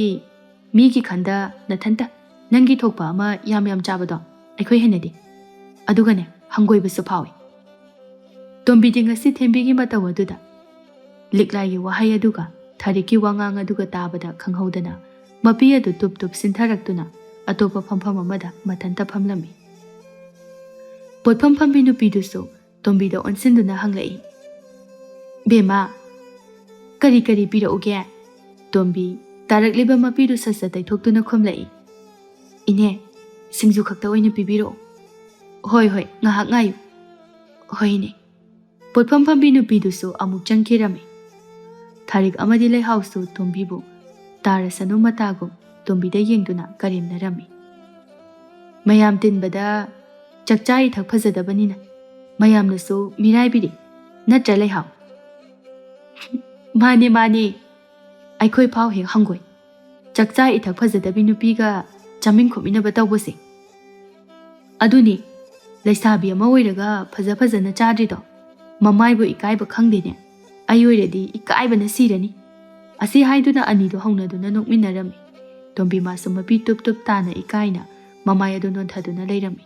ꯃꯤꯒꯤ ꯈꯟꯗ ꯅꯊꯟꯇ ꯅꯪꯒꯤ ꯊꯣꯛꯄ ꯑꯃ ꯌꯥꯝ ꯌꯥꯝ ꯆꯥꯕꯗꯣ ꯑꯩꯈꯣꯏ ꯍꯩꯅꯗꯦ꯫ ꯑꯗꯨꯒꯅꯦ, ꯍꯪꯒꯣꯏꯕꯁꯨ ꯐꯥꯎꯏ꯫" ꯇꯣꯝꯕꯤꯗꯤ ꯉꯁꯤ ꯊꯦꯝꯕꯤꯒꯤ ꯃꯇꯧ ꯑꯗꯨꯗ, ꯂꯤꯛꯂꯥꯏꯒꯤ ꯋꯥꯍꯩ ꯑꯗꯨꯒ ꯊꯥꯔꯤꯛꯀꯤ ꯋꯥꯉꯥꯡ ꯑꯗꯨꯒ ꯇꯥꯕꯗ ꯈꯪꯍꯧꯗꯅ ꯃꯄꯤ ꯑꯗꯨ ꯇꯨꯞ ꯇꯨꯞ ꯁꯤꯟꯊꯔꯛꯇꯨꯅ ꯑꯇꯣꯞꯄ ꯐꯝꯐꯝ ꯑꯃꯗ ꯃꯊꯟꯇ ꯐꯝꯂꯝꯃꯤ꯫ ꯄꯣꯠꯐꯝ ꯐꯝꯕꯤ ꯅꯨꯄꯤꯗꯨꯁꯨ ꯇꯣꯝꯕꯤꯗ ꯑꯣꯟꯁꯤꯟꯗꯨꯅ ꯍꯪꯂꯛꯏ, "ꯕꯦꯝꯃ, ꯀꯔꯤ ꯀꯔꯤ ꯄꯤꯔꯛꯎꯒꯦ?" ꯇꯣꯝꯕꯤ ꯇꯥꯔꯛꯂꯤꯕ ꯃꯄꯤꯗꯨ ꯁꯠ ꯁꯠ ꯇꯩꯊꯣꯛꯇꯨꯅ ꯈꯨꯝꯂꯛꯏ, "ꯏꯅꯦ, ꯁꯤꯡꯖꯨ ꯈꯛꯇ ꯑꯣꯏꯅ ꯄꯤꯕꯤꯔꯛꯑꯣ꯫" "ꯍꯣꯏ, ꯍꯣꯏ, ꯉꯥꯏꯍꯥꯛ ꯉꯥꯏꯌꯨ꯫" "ꯍꯣꯏꯅꯦ꯫" ꯄꯣꯠꯐꯝ ꯐꯝꯕꯤ ꯅꯨꯄꯤꯗꯨꯁꯨ ꯑꯃꯨꯛ ꯆꯪꯈꯤꯔꯝꯃꯤ꯫ ꯊꯥꯔꯤꯛ ꯑꯃꯗꯤ ꯂꯩꯍꯥꯎꯁꯨ ꯇꯣꯝꯕꯤꯕꯨ ꯇꯥꯔꯁꯅꯨ ꯃꯇꯥꯒꯨꯝ ꯇꯣꯝꯕꯤꯗ ꯌꯦꯡꯗꯨꯅ ꯀꯔꯦꯝꯅꯔꯝꯃꯤ꯫ ꯃꯌꯥꯝ ꯇꯤꯟꯕꯗ ꯆꯥꯛꯆꯥ ꯏꯊꯛ ꯐꯖꯗꯕꯅꯤꯅ ꯃꯌꯥꯝꯅꯁꯨ ꯃꯤꯔꯥꯏꯕꯤꯔꯤ, ꯅꯠꯇ꯭ꯔ ꯂꯩꯍꯥꯎ? "ꯃꯥꯅꯦ, ꯃꯥꯅꯦ, ꯑꯩꯈꯣꯏ ꯐꯥꯎ ꯍꯦꯛ ꯍꯪꯒꯣꯏ꯫ ꯆꯥꯛꯆꯥ ꯏꯊꯛ ꯐꯖꯗꯕꯤ ꯅꯨꯄꯤꯒ ꯆꯥꯃꯤꯟ ꯈꯣꯠꯃꯤꯟꯅꯕ ꯇꯧꯕꯁꯦ꯫ ꯑꯗꯨꯅꯤ, ꯂꯩꯁꯥꯕꯤ ꯑꯃ ꯑꯣꯏꯔꯒ ꯐꯖ ꯐꯖꯅ ꯆꯥꯗ꯭ꯔꯤꯗꯣ꯫ ꯃꯃꯥꯏꯕꯨ ꯏꯀꯥꯏꯕ ꯈꯪꯗꯦꯅꯦ꯫ ꯑꯩ ꯑꯣꯏꯔꯗꯤ ꯏꯀꯥꯏꯕꯅ ꯁꯤꯔꯅꯤ"꯫ ꯑꯁꯤ ꯍꯥꯏꯗꯨꯅ ꯑꯅꯤꯗꯨ ꯍꯧꯅꯗꯨꯅ ꯅꯣꯛꯃꯤꯟꯅꯔꯝꯃꯤ꯫ ꯇꯣꯝꯕꯤ ꯃꯥꯁꯨ ꯃꯄꯤ ꯇꯨꯞ ꯇꯨꯞ ꯇꯥꯅ ꯏꯀꯥꯏꯅ ꯃꯃꯥꯏ ꯑꯗꯨ ꯅꯣꯟꯊꯗꯨꯅ ꯂꯩꯔꯝꯃꯤ꯫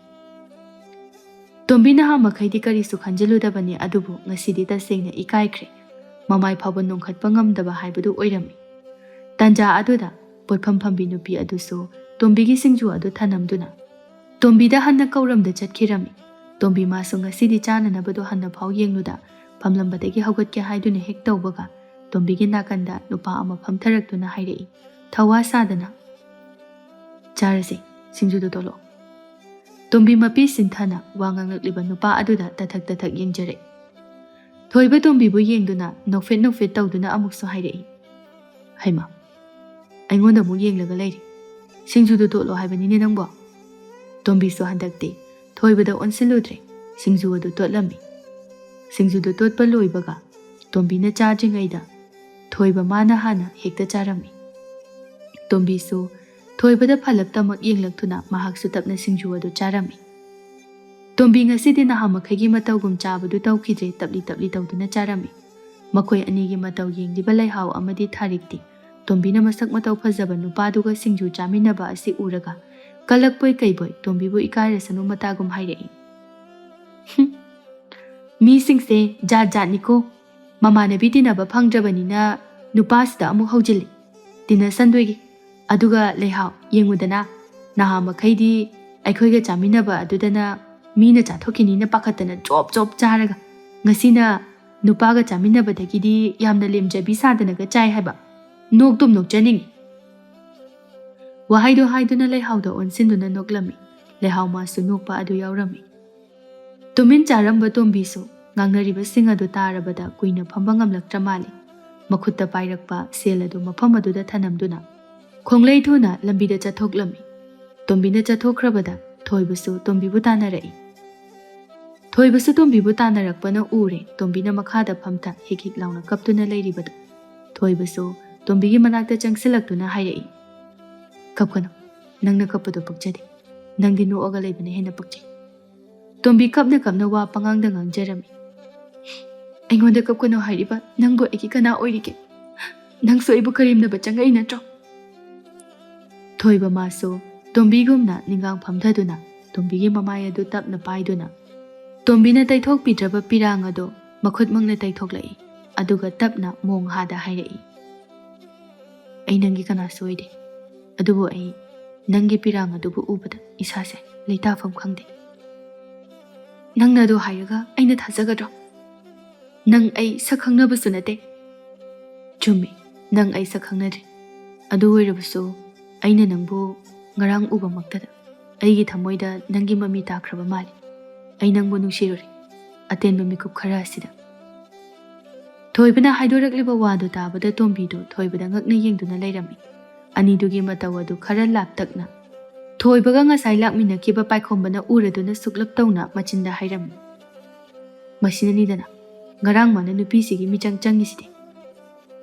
ꯇꯣꯝꯕꯤ ꯅꯍꯥ ꯃꯈꯩꯗꯤ ꯀꯔꯤꯁꯨ ꯈꯟꯖꯤꯜꯂꯨꯗꯕꯅꯤ, ꯑꯗꯨꯕꯨ ꯉꯁꯤꯗꯤ ꯇꯁꯦꯡꯅ ꯏꯀꯥꯏꯈ꯭ꯔꯦ꯫ ꯃꯃꯥꯏ ꯐꯥꯎꯕ ꯅꯣꯡꯈꯠꯄ ꯉꯝꯗꯕ ꯍꯥꯏꯕꯗꯨ ꯑꯣꯏꯔꯝꯃꯤ꯫ ꯇꯥꯟꯖꯥ ꯑꯗꯨꯗ ꯄꯣꯠꯐꯝ ꯐꯝꯕꯤ ꯅꯨꯄꯤ ꯑꯗꯨꯁꯨ ꯇꯣꯝꯕꯤꯒꯤ ꯁꯤꯡꯖꯨ ꯑꯗꯨ ꯊꯅꯝꯗꯨꯅ ꯇꯣꯝꯕꯤꯗ ꯍꯟꯅ ꯀꯧꯔꯝꯗ ꯆꯠꯈꯤꯔꯝꯃꯤ꯫ ꯇꯣꯝꯕꯤ ꯃꯥꯁꯨ ꯉꯁꯤꯗꯤ ꯆꯥꯅꯅꯕꯗꯨ ꯍꯟꯅ ꯐꯥꯎ ꯌꯦꯡꯂꯨꯗ ꯐꯝꯂꯝꯕꯗꯒꯤ ꯍꯧꯒꯠꯀꯦ ꯍꯥꯏꯗꯨꯅ ꯍꯦꯛ ꯇꯧꯕꯒ ꯇꯣꯝꯕꯤꯒꯤ ꯅꯥꯀꯟꯗ ꯅꯨꯄꯥ ꯑꯃ ꯐꯝꯊꯔꯛꯇꯨꯅ ꯍꯥꯏꯔꯛꯏ, ꯊꯧꯋꯥ ꯁꯥꯗꯅ, "ꯆꯥꯔꯁꯦ, ꯁꯤꯡꯖꯨꯗꯨ ꯇꯣꯠꯂꯛꯑꯣ"꯫ ꯇꯣꯝꯕꯤ ꯃꯄꯤ ꯁꯤꯟꯊꯅ ꯋꯥ ꯉꯥꯡꯂꯛꯂꯤꯕ ꯅꯨꯄꯥ ꯑꯗꯨꯗ ꯇꯊꯛ ꯇꯊꯛ ꯌꯦꯡꯖꯔꯛꯏ꯫ ꯊꯣꯏꯕ ꯇꯣꯝꯕꯤꯕꯨ ꯌꯦꯡꯗꯨꯅ ꯅꯣꯛꯐꯦꯠ ꯅꯣꯛꯐꯦꯠ ꯇꯧꯗꯨꯅ ꯑꯃꯨꯛꯁꯨ ꯍꯥꯏꯔꯛꯏ, "ꯍꯩꯃꯥ, ꯑꯩꯉꯣꯟꯗ ꯑꯃꯨꯛ ꯌꯦꯡꯂꯒ ꯂꯩꯔꯦ꯫ ꯁꯤꯡꯖꯨꯗꯨ ꯇꯣꯠꯂꯣ ꯍꯥꯏꯕꯅꯤꯅꯦ ꯅꯪꯕꯣ"꯫ ꯇꯣꯝꯕꯤꯁꯨ ꯍꯟꯗꯛꯇꯤ ꯊꯣꯏꯕꯗ ꯑꯣꯟꯁꯤꯜꯂꯨꯗ꯭ꯔꯦ꯫ ꯁꯤꯡꯖꯨ ꯑꯗꯨ ꯇꯣꯠꯂꯝꯃꯤ꯫ ꯁꯤꯡꯖꯨꯗꯨ ꯇꯣꯠꯄ ꯂꯣꯏꯕꯒ ꯇꯣꯝꯕꯤꯅ ꯆꯥꯗ꯭ꯔꯤꯉꯩꯗ ꯊꯣꯏꯕ ꯃꯥꯅ ꯍꯥꯟꯅ ꯍꯦꯛꯇ ꯆꯥꯔꯝꯃꯤ꯫ ꯇꯣꯝꯕꯤꯁꯨ ꯊꯣꯏꯕꯗ ꯐꯂꯞꯇꯃꯛ ꯌꯦꯡꯂꯛꯇꯨꯅ ꯃꯍꯥꯛꯁꯨ ꯇꯞꯅ ꯁꯤꯡꯖꯨ ꯑꯗꯨ ꯆꯥꯔꯝꯃꯤ꯫ ꯇꯣꯝꯕꯤ ꯉꯁꯤꯗꯤ ꯅꯍꯥ ꯃꯈꯩꯒꯤ ꯃꯇꯧꯒꯨꯝ ꯆꯥꯕꯗꯨ ꯇꯧꯈꯤꯗ꯭ꯔꯦ, ꯇꯞꯂꯤ ꯇꯞꯂꯤ ꯇꯧꯗꯨꯅ ꯆꯥꯔꯝꯃꯤ꯫ ꯃꯈꯣꯏ ꯑꯅꯤꯒꯤ ꯃꯇꯧ ꯌꯦꯡꯂꯤꯕ ꯂꯩꯍꯥꯎ ꯑꯃꯗꯤ ꯊꯥꯔꯤꯛꯇꯤ ꯇꯣꯝꯕꯤꯅ ꯃꯁꯛ ꯃꯇꯧ ꯐꯖꯕ ꯅꯨꯄꯥꯗꯨꯒ ꯁꯤꯡꯖꯨ ꯆꯥꯃꯤꯟꯅꯕ ꯑꯁꯤ ꯎꯔꯒ ꯀꯂꯛꯄꯣꯏ ꯀꯩꯕꯣꯏ ꯇꯣꯝꯕꯤꯕꯨ ꯏꯀꯥꯏꯔꯁꯅꯨ ꯃꯇꯥꯒꯨꯝ ꯍꯥꯏꯔꯛꯏ, "ꯍꯨꯝ, ꯃꯤꯁꯤꯡꯁꯦ ꯖꯥꯠ ꯖꯥꯠꯅꯤꯀꯣ꯫ ꯃꯃꯥꯟꯅꯕꯤ ꯇꯤꯟꯅꯕ ꯐꯪꯗ꯭ꯔꯕꯅꯤꯅ ꯅꯨꯄꯥꯁꯤꯗ ꯑꯃꯨꯛ ꯍꯧꯖꯤꯜꯂꯤ꯫ ꯇꯤꯟꯅꯁꯟꯗꯣꯏꯒꯤ꯫ ꯑꯗꯨꯒ ꯂꯩꯍꯥꯎ, ꯌꯦꯡꯉꯨꯗꯅ, ꯅꯍꯥ ꯃꯈꯩꯗꯤ ꯑꯩꯈꯣꯏꯒ ꯆꯥꯃꯤꯟꯅꯕ ꯑꯗꯨꯗꯅ ꯃꯤꯅ ꯆꯥꯊꯣꯛꯈꯤꯅꯤꯅ ꯄꯥꯈꯠꯇꯅ ꯆꯣꯞ ꯆꯣꯞ ꯆꯥꯔꯒ, ꯉꯁꯤꯅ ꯅꯨꯄꯥꯒ ꯆꯥꯃꯤꯟꯅꯕꯗꯒꯤꯗꯤ ꯌꯥꯝꯅ ꯂꯦꯝꯖꯕꯤ ꯁꯥꯗꯅꯒ ꯆꯥꯏ ꯍꯥꯏꯕ꯫ ꯅꯣꯛꯇꯨꯝ ꯅꯣꯛꯆꯅꯤꯡꯉꯤ"꯫ ꯋꯥꯍꯩꯗꯣ ꯍꯥꯏꯗꯨꯅ ꯂꯩꯍꯥꯎꯗ ꯑꯣꯟꯁꯤꯟꯗꯨꯅ ꯅꯣꯛꯂꯝꯃꯤ꯫ ꯂꯩꯍꯥꯎ ꯃꯥꯁꯨ ꯅꯣꯛꯄ ꯑꯗꯨ ꯌꯥꯎꯔꯝꯃꯤ꯫ ꯇꯨꯃꯤꯟ ꯆꯥꯔꯝꯕ ꯇꯣꯝꯕꯤꯁꯨ ꯉꯥꯡꯅꯔꯤꯕꯁꯤꯡ ꯑꯗꯨ ꯇꯥꯔꯕꯗ ꯀꯨꯏꯅ ꯐꯝꯕ ꯉꯝꯂꯛꯇ꯭ꯔ ꯃꯥꯜꯂꯤ꯫ ꯃꯈꯨꯠꯇ ꯄꯥꯏꯔꯛꯄ ꯁꯦꯜ ꯑꯗꯨ ꯃꯐꯝ ꯑꯗꯨꯗ ꯊꯅꯝꯗꯨꯅ ꯈꯣꯡꯂꯩ ꯊꯨꯅ ꯂꯝꯕꯤꯗ ꯆꯠꯊꯣꯛꯂꯝꯃꯤ꯫ ꯇꯣꯝꯕꯤꯅ ꯆꯠꯊꯣꯛꯈ꯭ꯔꯕꯗ ꯊꯣꯏꯕꯁꯨ ꯇꯣꯝꯕꯤꯕꯨ ꯇꯥꯟꯅꯔꯛꯏ꯫ ꯊꯣꯏꯕꯁꯨ ꯇꯣꯝꯕꯤꯕꯨ ꯇꯥꯟꯅꯔꯛꯄꯅ ꯎꯔꯦ ꯇꯣꯝꯕꯤꯅ ꯃꯈꯥꯗ ꯐꯝꯊ ꯍꯤꯛ ꯍꯤꯛ ꯂꯥꯎꯅ ꯀꯞꯇꯨꯅ ꯂꯩꯔꯤꯕꯗꯨ꯫ ꯊꯣꯏꯕꯁꯨ ꯇꯣꯝꯕꯤꯒꯤ ꯃꯅꯥꯛꯇ ꯆꯪꯁꯤꯜꯂꯛꯇꯨꯅ ꯍꯥꯏꯔꯛꯏ, "ꯀꯞꯀꯅꯨ, ꯅꯪꯅ ꯀꯞꯄꯗꯣ ꯄꯛꯆꯗꯦ꯫ ꯅꯪꯗꯤ ꯅꯣꯛꯑꯒ ꯂꯩꯕꯅ ꯍꯦꯟꯅ ꯄꯛꯆꯩ꯫" ꯇꯣꯝꯕꯤ ꯀꯞꯅ ꯀꯞꯅ ꯋꯥ ꯄꯉꯥꯡꯗ ꯉꯥꯡꯖꯔꯝꯃꯤ꯫ "ꯑꯩꯉꯣꯟꯗ ꯀꯞꯀꯅꯨ ꯍꯥꯏꯔꯤꯕ ꯅꯪꯕꯨ ꯑꯩꯒꯤ ꯀꯅꯥ ꯑꯣꯏꯔꯤꯒꯦ? ꯅꯪꯁꯨ ꯑꯩꯕꯨ ꯀꯔꯦꯝꯅꯕ ꯆꯪꯉꯛꯏ ꯅꯠꯇ꯭ꯔꯣ?" ꯊꯣꯏꯕ ꯃꯥꯁꯨ ꯇꯣꯝꯕꯤꯒꯨꯝꯅ ꯅꯤꯡꯒꯥꯡ ꯐꯝꯊꯗꯨꯅ ꯇꯣꯝꯕꯤꯒꯤ ꯃꯃꯥꯏ ꯑꯗꯨ ꯇꯞꯅ ꯄꯥꯏꯗꯨꯅ ꯇꯣꯝꯕꯤꯅ ꯇꯩꯊꯣꯛꯄꯤꯗ꯭ꯔꯕ ꯄꯤꯔꯥꯡ ꯑꯗꯨ ꯃꯈꯨꯠꯃꯛꯅ ꯇꯩꯊꯣꯛꯂꯛꯏ꯫ ꯑꯗꯨꯒ ꯇꯞꯅ ꯃꯣꯡ ꯍꯥꯗ ꯍꯥꯏꯔꯛꯏ, "ꯑꯩ ꯅꯪꯒꯤ ꯀꯅꯥꯁꯨ ꯑꯣꯏꯗꯦ, ꯑꯗꯨꯕꯨ ꯑꯩ ꯅꯪꯒꯤ ꯄꯤꯔꯥꯡ ꯑꯗꯨꯕꯨ ꯎꯕꯗ ꯏꯁꯥꯁꯦ ꯂꯩꯇꯥꯐꯝ ꯈꯪꯗꯦ꯫" "ꯅꯪꯅ ꯑꯗꯨ ꯍꯥꯏꯔꯒ ꯑꯩꯅ ꯊꯥꯖꯒꯗ꯭ꯔꯣ? ꯅꯪ ꯑꯩ ꯁꯛ ꯈꯪꯅꯕꯁꯨ ꯅꯠꯇꯦ꯫" "ꯆꯨꯝꯃꯤ, ꯅꯪ ꯑꯩ ꯁꯛ ꯈꯪꯅꯗ꯭ꯔꯤ꯫ ꯑꯗꯨ ꯑꯣꯏꯔꯕꯁꯨ ꯑꯩꯅ ꯅꯪꯕꯨ ꯉꯔꯥꯡ ꯎꯕꯃꯛꯇꯗ ꯑꯩꯒꯤ ꯊꯃꯣꯏꯗ ꯅꯪꯒꯤ ꯃꯃꯤ ꯇꯥꯈ꯭ꯔꯕ ꯃꯥꯜꯂꯤ꯫ ꯑꯩ ꯅꯪꯕꯨ ꯅꯨꯡꯁꯤꯔꯨꯔꯦ, ꯑꯇꯦꯟꯕ ꯃꯤꯀꯨꯞ ꯈꯔ ꯑꯁꯤꯗ꯫" ꯊꯣꯏꯕꯅ ꯍꯥꯏꯗꯣꯔꯛꯂꯤꯕ ꯋꯥꯗꯨ ꯇꯥꯕꯗ ꯇꯣꯝꯕꯤꯗꯨ ꯊꯣꯏꯕꯗ ꯉꯛꯅ ꯌꯦꯡꯗꯨꯅ ꯂꯩꯔꯝꯃꯤ꯫ ꯑꯅꯤꯗꯨꯒꯤ ꯃꯇꯧ ꯑꯗꯨ ꯈꯔ ꯂꯥꯞꯇꯛꯅ ꯊꯣꯏꯕꯒ ꯉꯁꯥꯏ ꯂꯥꯛꯃꯤꯟꯅꯈꯤꯕ ꯄꯥꯏꯈꯣꯝꯕꯅ ꯎꯔꯗꯨꯅ ꯁꯨꯛꯂꯞ ꯇꯧꯅ ꯃꯆꯤꯟꯗ ꯍꯥꯏꯔꯝꯃꯤ, "ꯃꯁꯤꯅꯅꯤꯗꯅ ꯉꯔꯥꯡ ꯃꯥꯅ ꯅꯨꯄꯤꯁꯤꯒꯤ ꯃꯤꯆꯪ ꯆꯪꯉꯤꯁꯤꯗꯤ꯫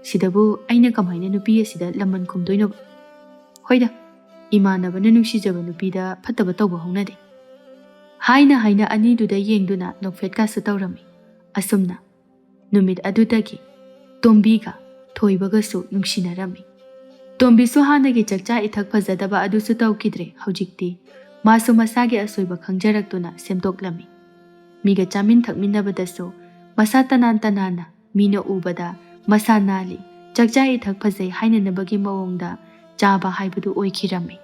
ꯁꯤꯗꯕꯨ ꯑꯩꯅ ꯀꯃꯥꯏꯅ ꯅꯨꯄꯤ ꯑꯁꯤꯗ ꯂꯃꯟ ꯈꯨꯝꯗꯣꯏꯅꯣꯕ? ꯍꯣꯏꯗ, ꯏꯃꯥꯟꯅꯕꯅ ꯅꯨꯡꯁꯤꯖꯕ ꯅꯨꯄꯤꯗ ꯐꯠꯇꯕ ꯇꯧꯕ ꯍꯧꯅꯗꯦ꯫" ꯍꯥꯏꯅ ꯍꯥꯏꯅ ꯑꯅꯤꯗꯨꯗ ꯌꯦꯡꯗꯨꯅ ꯅꯣꯛꯐꯦꯠꯀꯁꯨ ꯇꯧꯔꯝꯃꯤ꯫ ꯑꯁꯨꯝꯅ ꯅꯨꯃꯤꯠ ꯑꯗꯨꯗꯒꯤ ꯇꯣꯝꯕꯤꯒ ꯊꯣꯏꯕꯒꯁꯨ ꯅꯨꯡꯁꯤꯅꯔꯝꯃꯤ꯫ ꯇꯣꯝꯕꯤꯁꯨ ꯍꯥꯟꯅꯒꯤ ꯆꯛꯆꯥ ꯏꯊꯛ ꯐꯖꯗꯕ ꯑꯗꯨꯁꯨ ꯇꯧꯈꯤꯗ꯭ꯔꯦ꯫ ꯍꯧꯖꯤꯛꯇꯤ ꯃꯥꯁꯨ ꯃꯁꯥꯒꯤ ꯑꯁꯣꯏꯕ ꯈꯪꯖꯔꯛꯇꯨꯅ ꯁꯦꯝꯗꯣꯛꯂꯝꯃꯤ꯫ ꯃꯤꯒ ꯆꯥꯃꯤꯟ ꯊꯛꯃꯤꯟꯅꯕꯗꯁꯨ ꯃꯁꯥ ꯇꯅꯥꯟ ꯇꯅꯥꯟꯅ, ꯃꯤꯅ ꯎꯕꯗ ꯃꯁꯥ ꯅꯥꯜꯂꯤ, ꯆꯛꯆꯥ ꯏꯊꯛ ꯐꯖꯩ ꯍꯥꯏꯅꯅꯕꯒꯤ ꯃꯑꯣꯡꯗ ꯆꯥꯕ ꯍꯥꯏꯕꯗꯨ ꯑꯣꯏꯈꯤꯔꯝꯃꯤ꯫